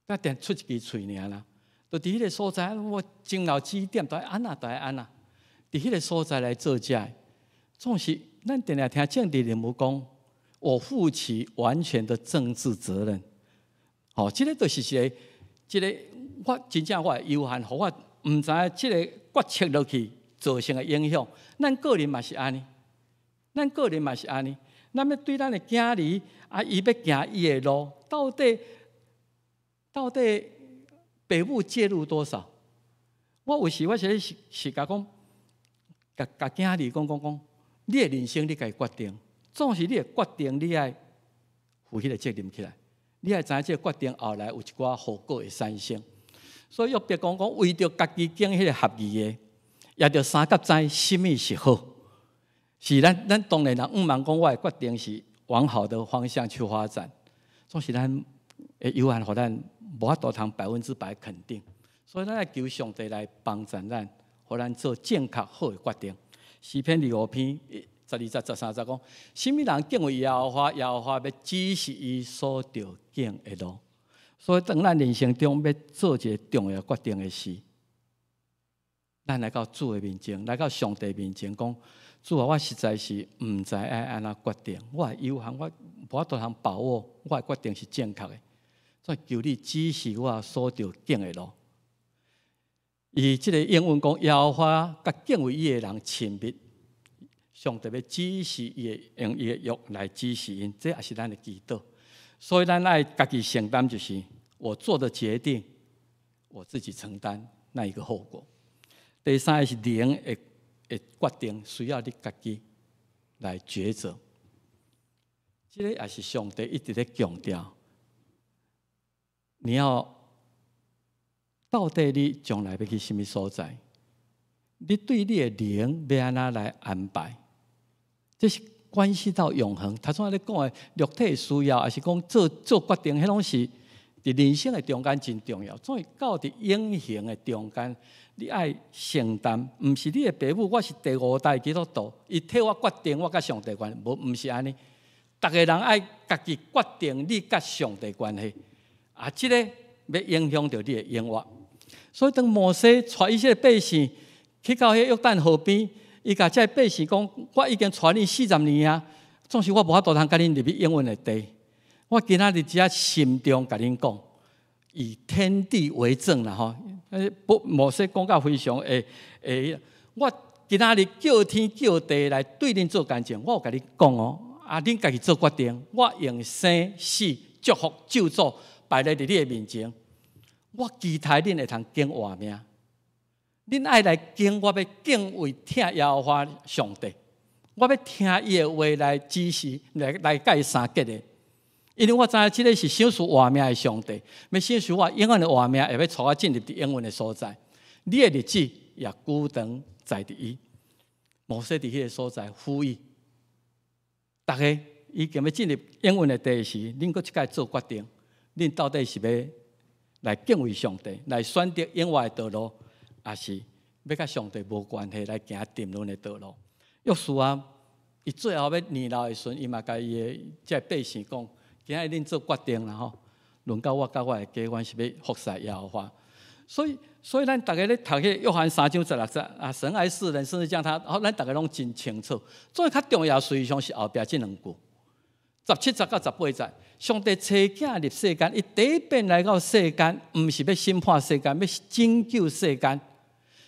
咱定出一支喙爾啦。就佇彼个所在，我前後指點都愛按怎，都愛按怎。佇彼个所在來做這个，總是咱定定聽政治人物講，我負起完全的政治責任。吼，這个就是一個，這个我真正我有限，予我毋知這个決策落去造成的影響。咱個人嘛是按呢，咱個人嘛是按呢。咱欲對咱的囝兒啊，伊欲行伊的路，到底爸母介入多少？我有時我是咧是共講，共共囝兒講講講，你的人生你家己決定，總是你的決定，你愛負彼个責任起來，你愛知影這个決定後來有一寡後果會產生。所以約伯講講，為著家己揀彼个合宜的，也著相佮知啥物是好。是咱當然人向望講，我的決定是往好的方向去發展，總是咱會有限，予咱無法度通100%肯定。所以咱愛求上帝來幫助咱，予咱做正確好的決定。詩篇25篇12節13節講：啥物人敬畏耶和華，耶和華欲指示伊所著揀的路。所以當咱人生中欲做一个重要決定的時，咱來到主的面前，來到上帝面前講：主啊，我實在是毋知愛按怎決定，我有限，我無法度通把握，我的決定是正確的。所以求你指示我所著揀的路。伊這个英文講，耶和華佮敬畏伊的人親密，上帝欲指示伊的，用伊的約來指示𪜶，這也是咱的祈禱。所以咱愛家己承擔，就是我做的決定，我自己承擔那一個後果。第三个是靈的決定，需要你家己來抉擇。這个也是上帝一直咧強調，你要到底你將來欲去啥物所在？你對你的靈欲按怎來安排？這是關係到永恆。頭先咧講的肉體需要，抑是講做做決定，彼攏是佇人生的中間真重要。所以到佇永恆的中間，你愛承擔，毋是你的爸母，我是第五代基督徒，伊替我決定我佮上帝關係，無，毋是按呢。逐个人愛家己決定你佮上帝關係，啊，這个欲影響著你的永活。所以當摩西帶以色列百姓去到彼約旦河邊，伊共這百姓講：我已經帶恁40年啊，總是我無法度通共恁入去應允的地。我今仔日佇遮心中共恁講，以天地為證啦吼。不，摩西講甲非常會會，我今仔日叫天叫地來對恁做見證，我有共恁講哦，啊，恁家己做決定，我用生死祝福咒詛擺佇你的面前，我期待恁會通揀活命。恁愛來揀，我欲敬畏疼耶和華上帝，我欲聽伊的話來指示，來共伊相結的。因為我知影這个是賞賜活命的上帝，欲賞賜我永遠的活命，會欲帶我進入佇永遠的所在。你的日子也久長在佇伊。摩西佇彼个所在呼籲，逐家已經欲進入永遠的地時，恁閣一擺做決定，恁到底是欲來敬畏上帝，來選擇永活的道路，抑是欲佮上帝無關係來行沉淪的道路？約書亞，伊最後欲年老的時陣，伊嘛共伊的這个百姓講：今仔日恁做決定啦吼，輪到我佮我的家，阮是欲服侍耶和華。所以，所以咱逐家咧讀彼個約翰3章16節啊，神愛世人，甚至將他，好，咱逐家攏真清楚。所以較重要，實際上是後壁這兩句，17節到18節，上帝差囝入世間，伊第一遍來到世間，毋是欲審判世間，欲拯救世間，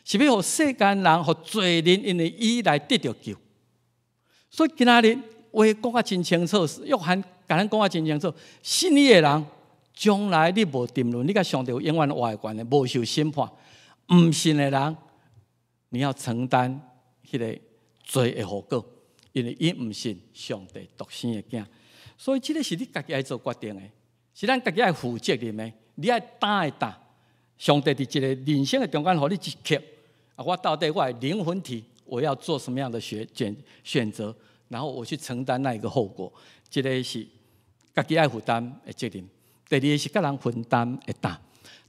是欲予世間人予罪人因為伊來得著救。所以今仔日話講甲真清楚，約翰共咱講甲真清楚，信伊的人，將來你無沉淪，你佮上帝有永遠活的關係，無受審判。毋信的人，你要承擔彼個罪的後果，因為伊毋信上帝獨生的囝。所以這个是你家己愛做決定的，是咱家己愛負責任的。你愛擔的擔，上帝佇一个人生的中間，予你一刻啊，我到底我的靈魂體，我要做什麼樣的選擇，然後我去承擔那一個後果。這个是家己愛負擔的責任。第二个是佮人分擔的擔。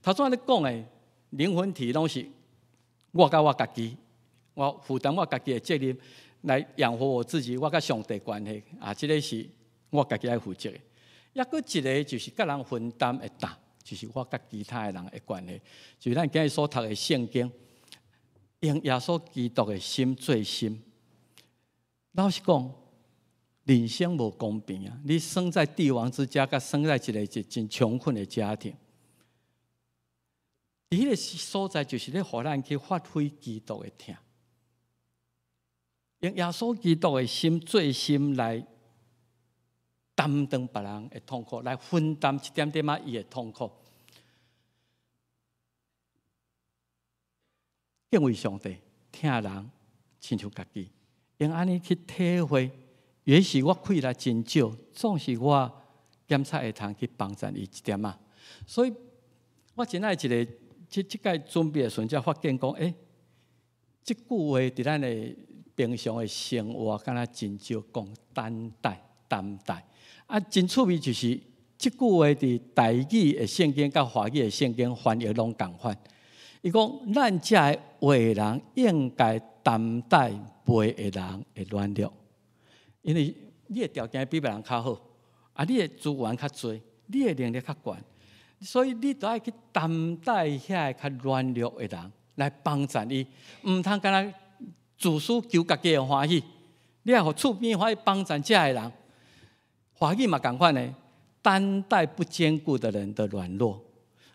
頭先咧講的靈魂體攏是我佮我家己，我負擔我家己的責任來養活我自己，我佮上帝關係啊，這个是我家己愛負責的。抑閣一个就是佮人分擔的擔，就是我佮其他的人的關係。就是咱今日所讀的聖經，用耶穌基督的心做心。老實講，人生無公平啊！你生在帝王之家，佮生在一个真窮困的家庭，佇彼个所在，就是咧予咱去發揮基督的疼，用耶穌基督的心做心來擔當別人的痛苦，來分擔一點點仔伊的痛苦。敬畏上帝，疼人，親像家己，用按呢去體會。也許我氣力真少，總是我檢查會通去幫贊伊一點仔。所以我真愛一个，這這擺準備的時陣，才發現講，這句話佇咱的平常的生活，敢若真少講擔待、擔待。啊，真趣味就是，這句話佇台語的聖經佮華語的聖經翻譯攏仝款。伊講，咱遮的活人應該擔待袂的人的軟弱。因為你的條件比別人較好，啊，你的資源較濟，你的能力較懸，所以你都愛去擔待遐个較軟弱的人來幫助伊，毋通干焦自私求家己的歡喜，你愛予厝邊歡喜幫助遮的人。華語嘛仝款的，擔待不堅固的人的軟弱。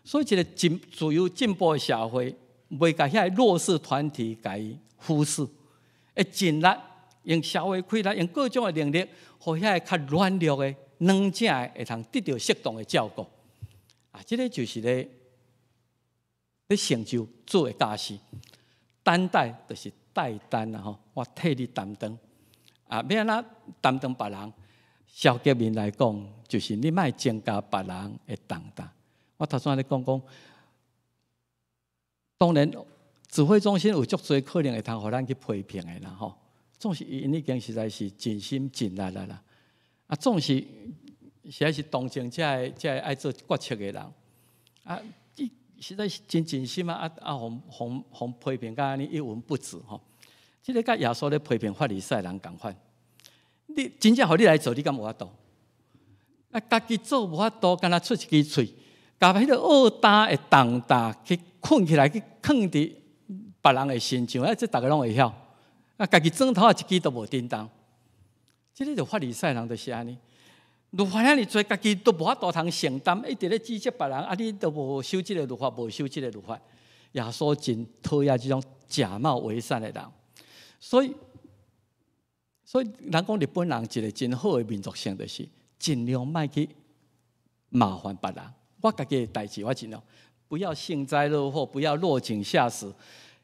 所以，一个進自由進步的社會，袂共遐个弱勢團體共伊忽視，會盡力用社會氣力，用各種的能力，予遐個較軟弱的、軟者的，會通得著適當的照顧。啊，這个就是咧成就主的家事。擔待就是代擔啦吼，我替你擔當。啊，欲按怎擔當別人？消極面來講，就是你莫增加別人的重擔。我頭先咧講講，當然指揮中心有足濟可能會通予咱去批評的啦吼。總是𪜶已經實在是盡心盡力啦啦。啊，總是實在是同情這个這个愛做決策的人。啊，伊實在是真盡心啊！啊啊，予予批評甲按呢一文不值吼。這个佮耶穌咧批評法利賽人仝款。你真正予你來做，你敢有法度？啊，家己做無法度，干焦出一支喙，共彼个惡擔的重擔去捆起來，去囥佇別人的身上，啊，這逐家攏會曉。啊，家己指頭仔一支都無振動。這个就法利賽人就是按呢，律法遐爾濟，家己都無法度通承擔，一直咧指責別人，啊，你都無守這个律法，無守這个律法。耶穌真討厭這種假冒為善的人，所以人講日本人一个真好的民族性，就是盡量莫去麻煩別人。我家己的代誌，我盡量不要幸災樂禍，不要落井下石。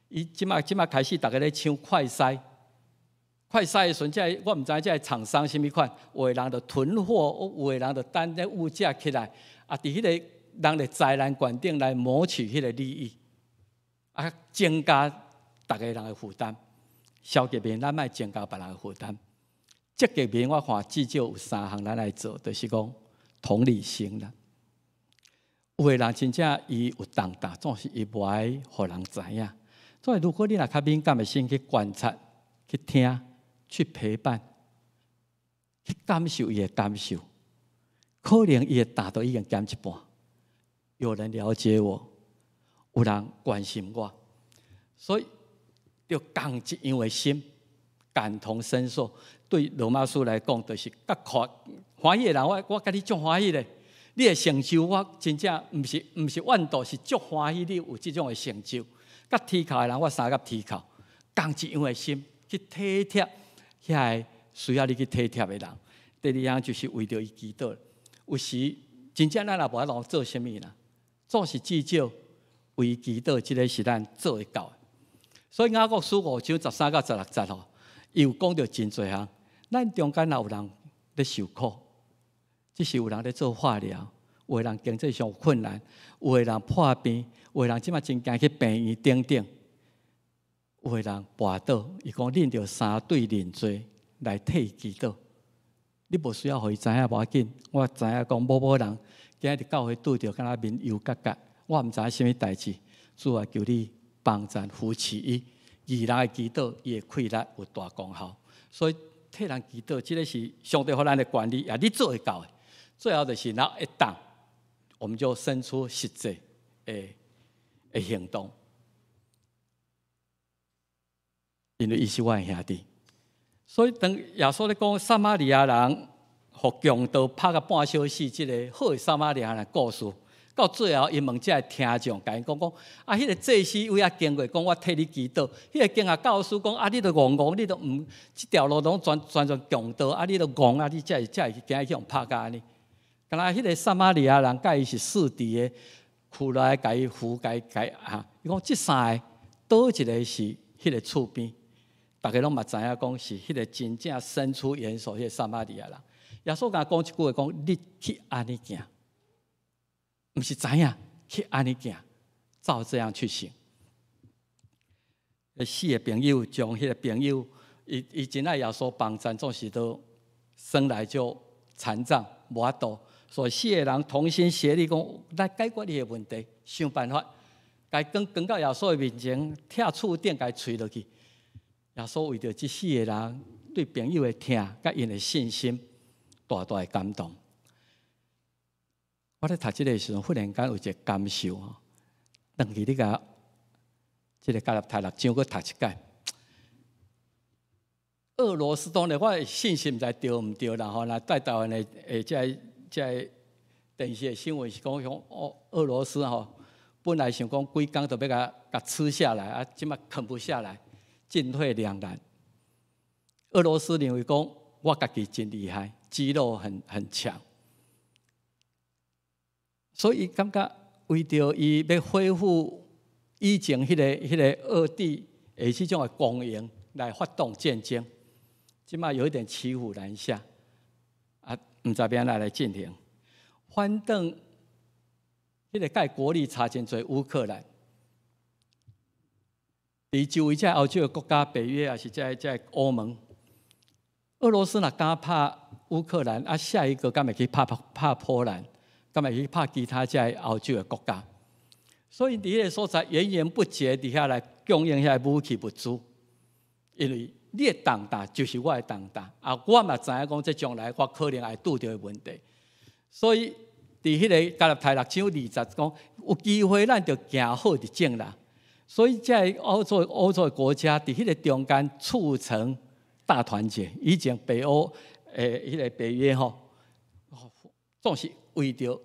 伊這擺開始，逐家咧搶快篩，快篩的時陣，這我毋知這廠商啥物款，有的人就囤貨，有的人就等咧物價起來，啊，佇彼個人的災難懸頂來謀取彼個利益，啊，增加逐家人的負擔。消極面，咱莫增加別人的負擔；積極面，我看至少有三項咱來做，就是講同理心啦。有的人真正伊有重擔，總是伊無愛予人知影。所以，如果你若較敏感的心去觀察、去聽、去陪伴、去感受伊的感受，可能伊的擔都已經減一半。有人了解我，有人關心我，所以著仝一樣的心，感同身受。對羅馬書來講，就是佮看歡喜的人，我佮你足歡喜咧。你的成就，我真正毋是怨妒，是足歡喜你有這種的成就。佮啼哭的人，我相佮啼哭，仝一樣的心去體貼遐個需要你去體貼的人。第二樣就是為著伊祈禱。有時真正咱也無法度做啥物啦，總是至少為祈禱，這個是咱做會到的。所以雅各書5章13到16節吼，伊有講著真濟項。咱中間若有人咧受苦，這是有人咧做化療，有的人經濟上有困難，有的人破病，有的人這馬真驚去病院等等，有的人跋倒，伊講恁著三對認罪來替伊祈禱。你無需要予伊知影無要緊，我知影講某某人今日佇教會拄著，敢若面憂角角，我毋知影啥物代誌，主啊，求你幫贊扶持伊，義人的祈禱，伊的氣力有大功效，所以替人祈禱，這個是上帝予咱的權利，也你做會到的。最後就是若會當，我們就伸出實際的行動，因為伊是我的兄弟。所以當耶穌咧講撒瑪利亞人予強盜拍甲半小死，這個好的撒瑪利亞人故事，到最後伊問這个聽眾，共𪜶講講啊，彼個祭司為遐經過，講我替你祈禱。彼個經學教師講啊，你都戇戇，你都毋，這條路攏全全全強盜，啊，你都戇啊，你才會才會今日去予拍甲按呢？敢若彼個撒瑪利亞人佮伊是死佇的，屈來共伊扶，共伊共哈。伊講這三个，佗一个是彼个厝邊？逐家攏嘛知影講是彼個真正伸出援手彼個撒瑪利亞人。耶穌共講一句話，講你去按呢行，毋是知影去按呢行，照這樣去行。四個朋友將彼個朋友，伊伊真愛耶穌幫贊，總是都生來就殘障，無法度。所以四個人同心協力，講來解決伊的問題，想辦法，共伊扛扛到耶穌的面前，拆厝頂共伊揣落去。耶穌為著這四個人對朋友的疼，佮𪜶的信心，大大的感動。我咧讀這个時陣，忽然間有一個感受吼，轉去你共這个加拉太六章，閣讀一擺。俄羅斯當然我的信息毋知對毋對啦吼，若在台灣的的這个這个電視的新聞是講講哦，俄羅斯吼本來想講幾工就欲共共吃下來，啊，這馬啃不下來，進退兩難。俄羅斯認為講我家己真厲害，肌肉很強，所以感覺為著伊欲恢復以前彼個俄帝的這種的光榮來發動戰爭，這馬有一點騎虎難下，啊，毋知欲按怎來進行。反轉彼個佮國力差真濟烏克蘭，佇周圍這歐洲的國家，北約抑是這這歐盟，俄羅斯若敢拍烏克蘭，啊，下一個敢會去拍拍波蘭，敢會去拍其他這歐洲的國家？所以佇彼個所在源源不絕佇遐來供應遐武器物資，因為你的重擔就是我的重擔，啊，我嘛知影講這將來我可能會拄著的問題，所以佇彼个加拉太六章二節講，有機會咱就行好佇眾人。所以這个歐洲的國家佇彼个中間促成大團結。以前北歐彼个北約吼，總是為著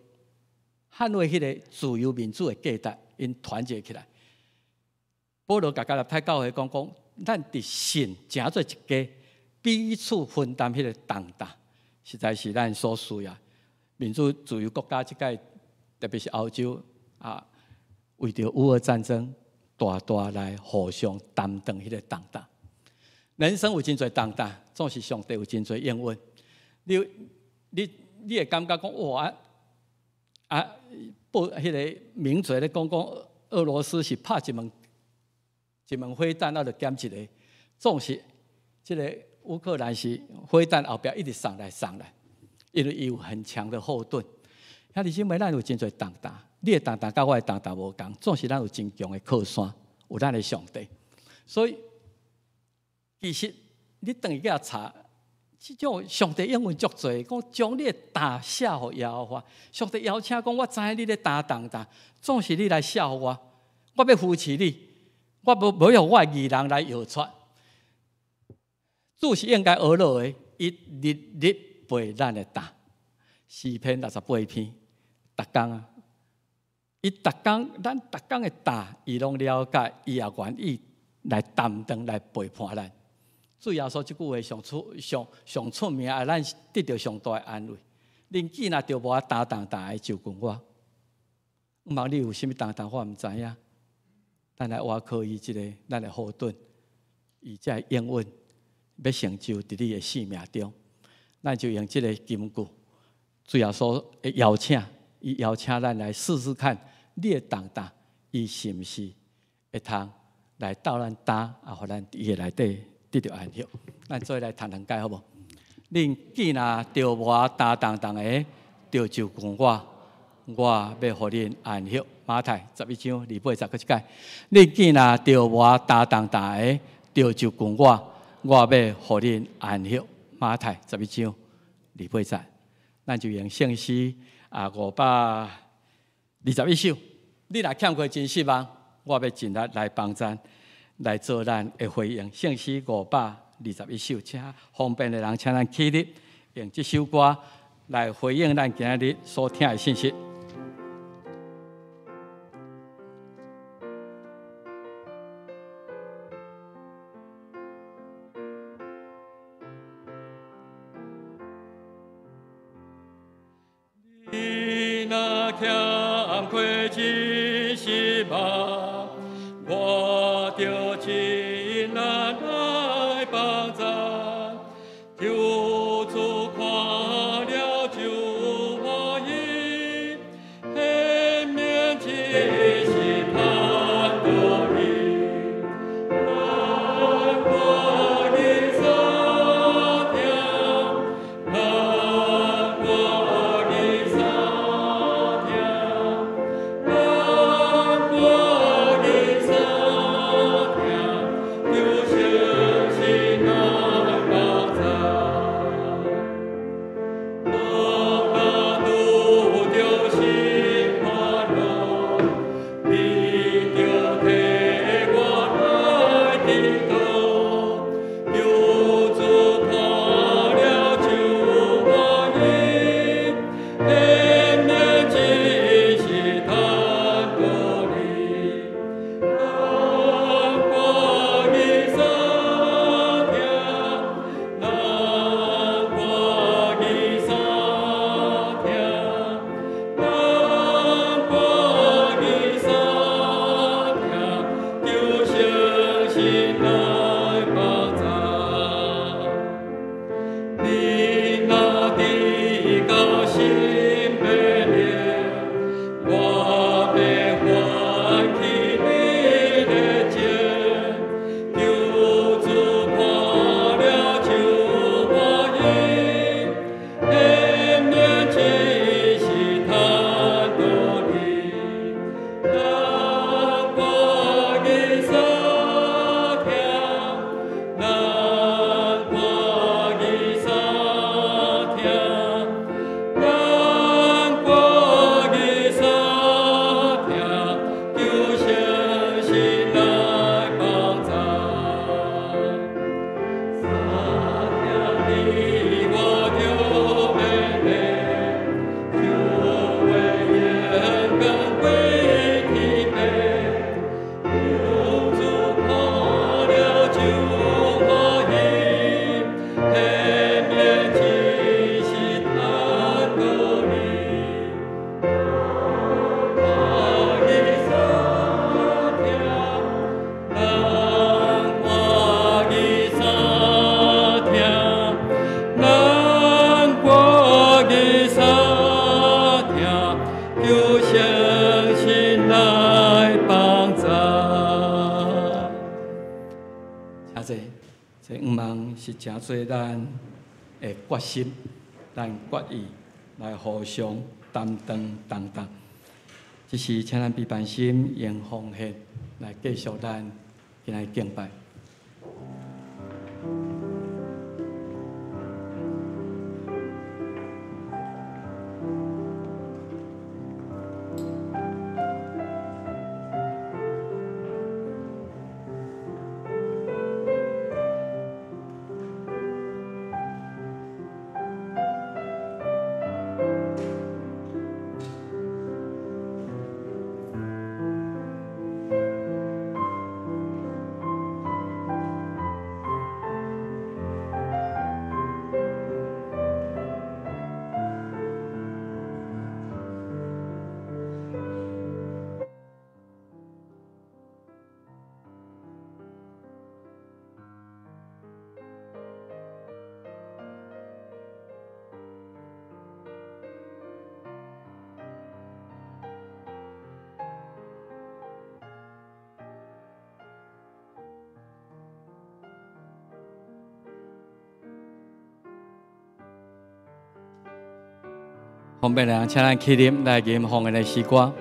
捍衛彼个自由民主的價值，𪜶團結起來。保羅共加拉太教會講講，咱佇信成做一家，彼此分擔彼个重擔，實在是咱所需要。民主自由國家這個，特別是歐洲啊，為著烏俄戰爭，大大來互相擔當彼個重擔。人生有真濟重擔，總是上帝有真濟應允。你會感覺講哇啊，報彼个名嘴咧講講，俄羅斯是拍一門一門飛彈，啊，就減一个，總是這個烏克蘭是飛彈後壁一直送來送來，因為伊有很強的後盾。兄弟姊妹，咱有真濟重擔，你的重擔佮我的重擔無仝，總是咱有真強的靠山，有咱的上帝。所以其實你轉去共查，這種上帝應允足濟，講將你的擔卸予耶和華。上帝邀請講，我知影你咧擔重擔，總是你來卸予我。我欲扶持你，我無欲予我的義人來搖掣。主是應該呵咾的，伊日日背咱的擔。詩篇68篇，逐工啊，伊逐工咱逐工的擔，伊攏了解，伊也願意來擔當來陪伴咱。主耶穌這句話上出上上出名，啊，咱得著上大的安慰。恁囝若著無擔重擔的就近我，毋茫你有啥物重擔，我毋知影。咱來倚靠伊這个咱的後盾，伊才會應允欲成就佇你的生命中。咱就用這个金句，主耶穌的邀請，伊邀請咱來試試看，你的重擔，伊是毋是會通來鬥咱擔，啊，予咱佇伊內底得著安息。咱做伙來讀兩擺好無？恁囝若著無擔重擔的，就就近我，我欲予恁安息。馬太11章28節，閣一擺。恁囝若著無擔重擔的，就就近我，我欲予恁安息。馬太十一章二八節，咱就用聖詩啊521首。你若欠缺真失望，我欲盡力來幫贊，來做咱的回應。聖詩521首，請方便的人，請咱起立，用這首歌來回應咱今日所聽的信息。你若欠缺真失望，我就盡力來幫贊。求主看了就歡喜，顯明真實盼到你。難過的所聽，難過的所聽，難過的所聽，求聖神來幫贊。人若拄著心煩惱，你著替我來祈禱。求主看了就歡喜，顯明真實盼到你。難過的所聽，難過的所聽，難過的所聽，求聖神來幫贊。你若得到心欲裂，我欲喚起你的情。求主看了就歡喜，顯明真實盼到你。難過的所聽，難過的所聽，難過的所聽，求聖神來幫贊。所聽你我就勉勵，求話言更歸天父。求主看了就歡喜，顯明真實盼到你。難過的所聽，難過的所聽，難過的所聽，求聖神來幫贊。請坐，這向望是誠做咱的決心，咱決意來互相擔當重擔。這是請咱悲哀心用奉獻來繼續咱今仔日敬拜。方便人，請咱起立來吟奉獻的詩歌。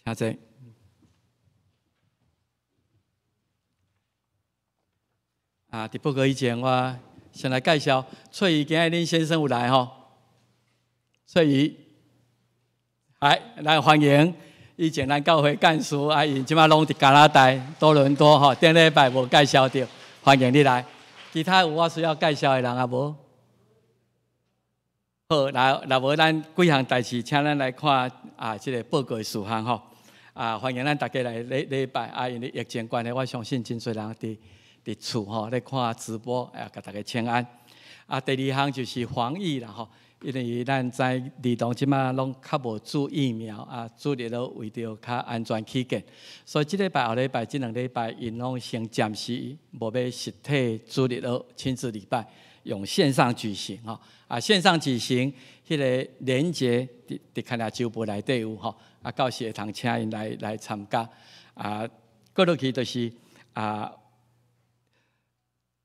請坐。啊，佇報告以前，我先來介紹翠怡，今日恁先生有來吼？翠怡，來來歡迎。以前咱教會幹事，啊，𪜶這擺攏佇加拿大多倫多吼。頂禮拜無介紹著，歡迎你來。其他有我需要介紹的人也無？好，來，若無咱幾項代誌，請咱來看啊，這个報告的事項吼。啊，歡迎咱大家來禮禮拜啊，因為疫情關係，我相信真濟人佇佇厝吼咧看直播，也共大家請安。啊，第二項就是防疫啦吼，因為咱知兒童這擺攏較無注疫苗啊，主日都為著較安全起見，所以這禮拜後禮拜這兩禮拜，𪜶攏先暫時無欲實體主日學親子禮拜，用線上舉行吼。啊，線上舉行，彼个連結佇佇牽拉周報內底有吼。啊，到時會通請𪜶來來參加。啊，過落去就是啊，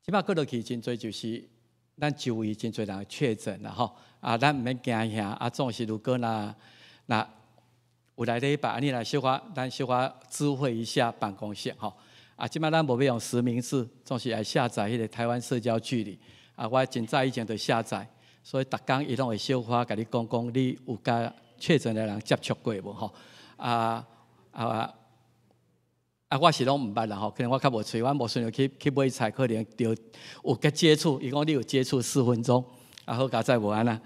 這擺過落去真濟就是咱周圍真濟人確診啦吼。啊，咱毋免驚嚇。啊，總是如果若若有來禮拜，你來小可，咱小可知會一下辦公室吼。啊，這擺咱無欲用實名制，總是愛下載彼个台灣社交距離。啊，我真早以前就下載，所以逐工伊攏會小可共你講講，你有佮確診的人接觸過無吼？啊啊啊！我是攏毋捌啦吼，可能我較無揣，我無順著去去買菜，可能著有佮接觸。伊講你有接觸4分鐘，啊好佳哉無按呢。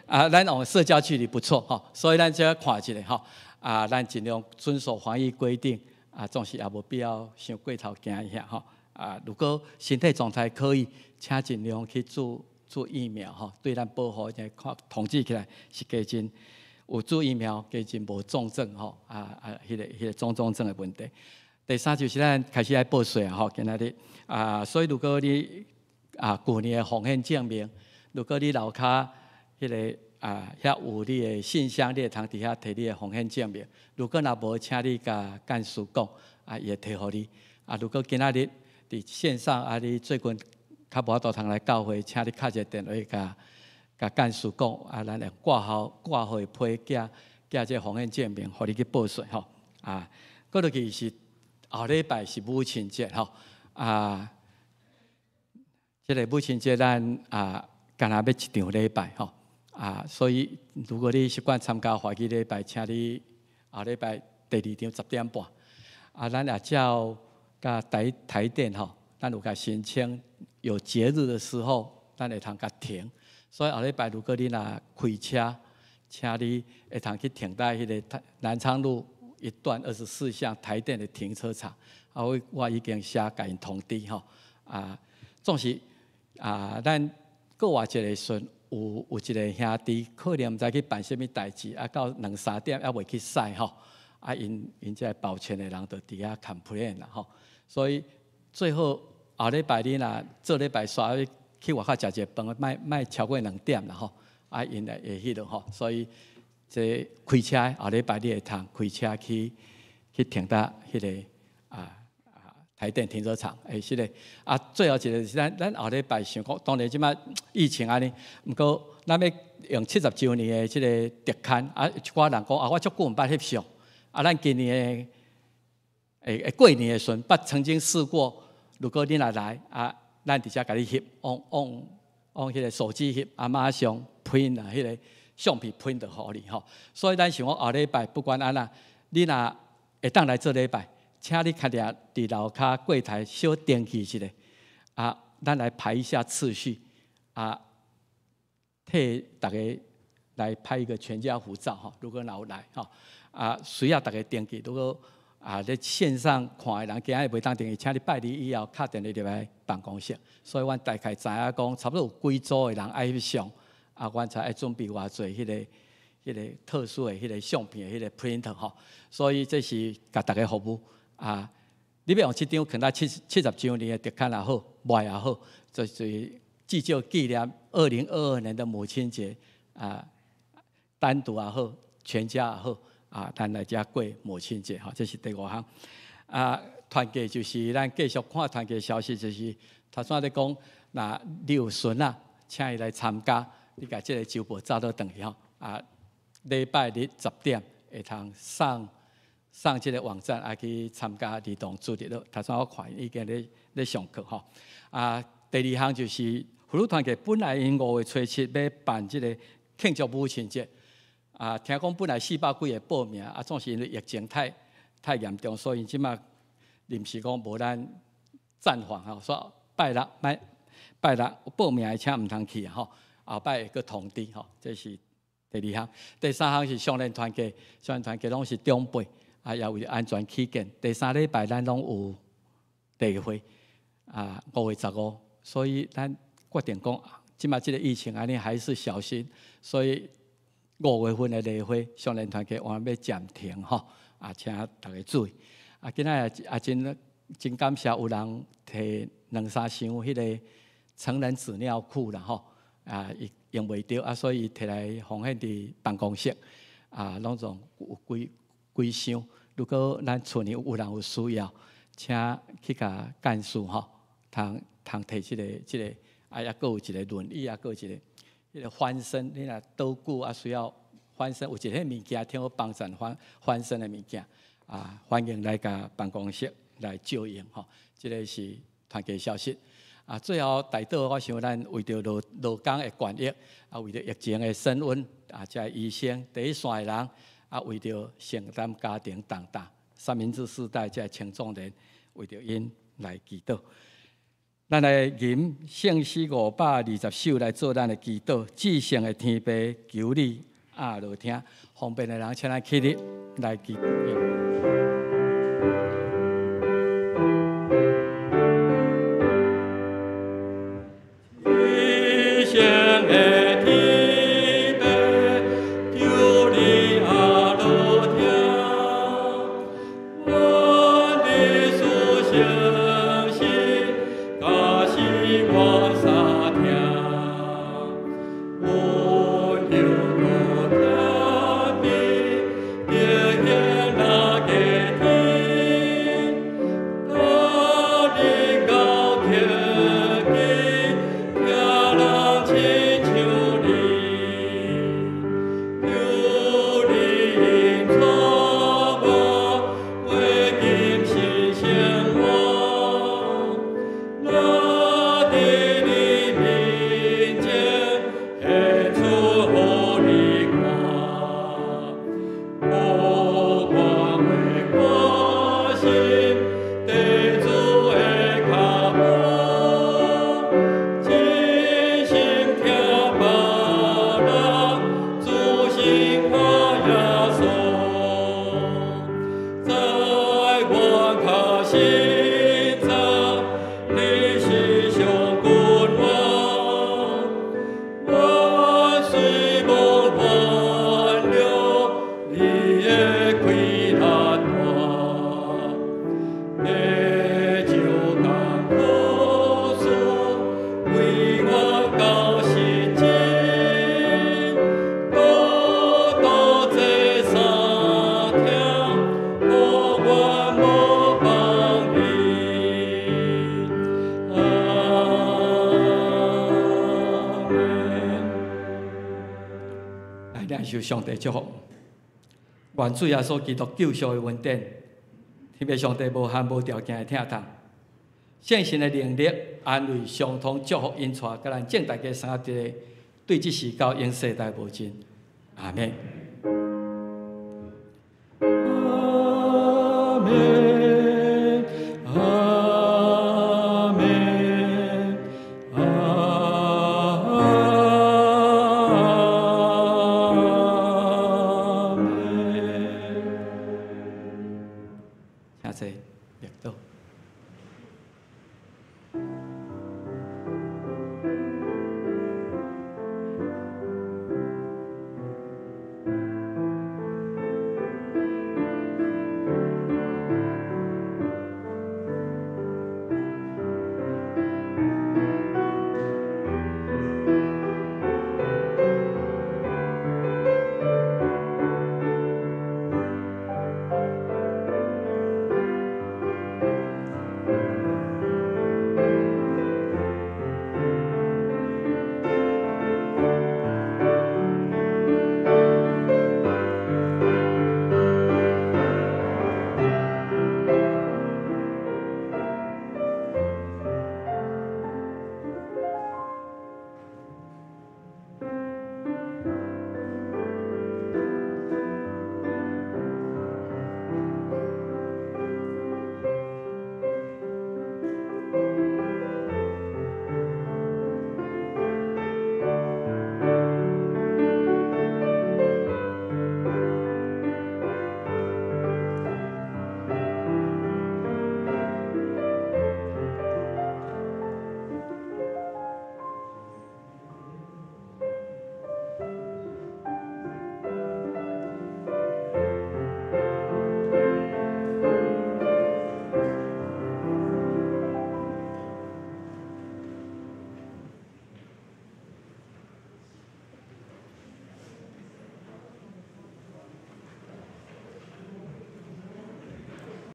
啊，咱用社交距離不錯吼，所以咱這看一下吼。啊，咱盡量遵守防疫規定，啊，總是也無必要傷過頭驚嚇吼。啊，如果身體狀態可以，請盡量去注注疫苗吼，對咱保護，看統計起來是加真。有注疫苗，加真無重症吼，啊啊，彼个彼个中重症的問題。第三就是咱開始愛報稅啊吼，今仔日啊，所以如果你啊舊年的奉獻證明，如果你樓跤彼个啊遐有你的信箱，你會通佇遐提你的奉獻證明。如果若無，請你共幹事講，啊，伊會提予你。啊，如果今仔日佇線上啊，你最近較無法度通來教會，請你敲一个電話共共幹事講，啊，咱會掛號掛號批寄寄這個奉獻證明，予你去報稅吼。啊，過落去是後禮拜是母親節吼。啊，這个母親節咱啊，干焦欲一場禮拜吼。啊，所以如果你習慣參加華語禮拜，請你後禮拜第二場10點半。啊，咱也照佮台台電吼，咱有共申請，有節日的時候，咱會通共停。所以後禮拜如果你若開車，請你會通去停佇彼个南昌路一段24巷台電的停車場。啊，我我已經寫共𪜶通知吼。啊，總是啊，咱閣外一个時陣，有有一个兄弟可能毋知去辦啥物代誌，啊，到兩三點猶未去駛吼。啊，𪜶𪜶這个保全的人就佇遐 complain 啦吼。所以最後後禮拜你若做禮拜煞去外口食一个飯，莫莫超過2點啦吼。啊，𪜶會會彼落吼，所以這開車後禮拜你會通開車去去停佇彼个啊啊台電停車場，欸是咧。啊，最後一个是咱咱後禮拜想講，當然這擺疫情按呢，毋過咱欲用70週年的這个特刊，啊，一寡人講啊，我足久毋捌翕相，啊，咱今年的會會過年的時陣，捌曾經試過，如果你若來啊，咱佇遮共你翕，用用用彼个手機翕，啊，馬上 print 啊，彼个相片 print 就予你吼。所以咱想講後禮拜不管按怎，你若會當來做禮拜，請你較掠佇樓跤櫃台小登記一下，啊，咱來排一下次序，啊，替逐家來拍一個全家福照吼。如果若有來吼，啊，需要逐家登記，如果啊，咧線上看的人，今仔日袂當登記，請你拜二以後敲電話入來辦公室。所以阮大概知影講，差不多有幾組的人愛翕相，啊，阮才愛準備偌濟彼個特殊的彼個相片的彼個 printer 吼。所以這是共大家服務啊。你欲用這張囥到70週年的特刊也好，賣也好，就是至少紀念2022年的母親節啊，單獨也好，全家也好。啊，咱來遮過母親節吼，這是第五項。啊，團契就是咱繼續看團契消息，就是頭先咧講，若你有孫仔，請伊來參加，你共這個週報早倒轉去吼。啊，禮拜日10點會通上上這個網站啊去參加兒童主日咯。頭先我看已經咧上課吼。啊，第二項就是婦女團契本來𪜶5月初7欲辦這個慶祝母親節。啊，聽講本來400幾个報名，啊，總是因為疫情太嚴重，所以這馬臨時講無咱暫緩吼，所以拜六拜拜六報名的請毋通去吼，後擺會閣通知吼，這是第二項。第三項是少年團契，少年團契攏是長輩，啊，也為安全起見，第三禮拜咱攏有例會，啊，5月15，所以咱決定講，這馬這個疫情按呢還是小心，所以5月份的例會，少年團契我欲暫停吼，啊，請大家注意。啊，今仔日也真真感謝有人提兩三箱彼個成人紙尿褲啦吼，啊，伊用袂著啊，所以提來奉獻佇辦公室，啊，攏總有幾幾箱。如果咱厝裡有人有需要，請去共幹事吼，通通提這個，啊，抑閣有一個輪椅，啊，閣有一個。彼個翻身，你若倒久啊，需要翻身，有一个物件挺好幫贊翻身的物件，啊，歡迎來共辦公室來借用吼。這个是團契消息。啊，最後代禱，我想咱為著勞工的權益，啊，為著疫情的升溫，啊，這醫生第一線的人，啊，為著承擔家庭重擔，三明治世代這青壯年，為著𪜶來祈禱。咱來吟聖詩520首來做咱的祈禱。至聖的天父，求你阿落聽，方便的人請咱起立來祈禱。受上帝祝福，願主耶穌基督救贖的恩典，天父上帝無限無條件的疼痛，聖神的能力、安慰、相通祝福，引帶，佮咱眾大家生活佇對這時到永世代無盡。阿們。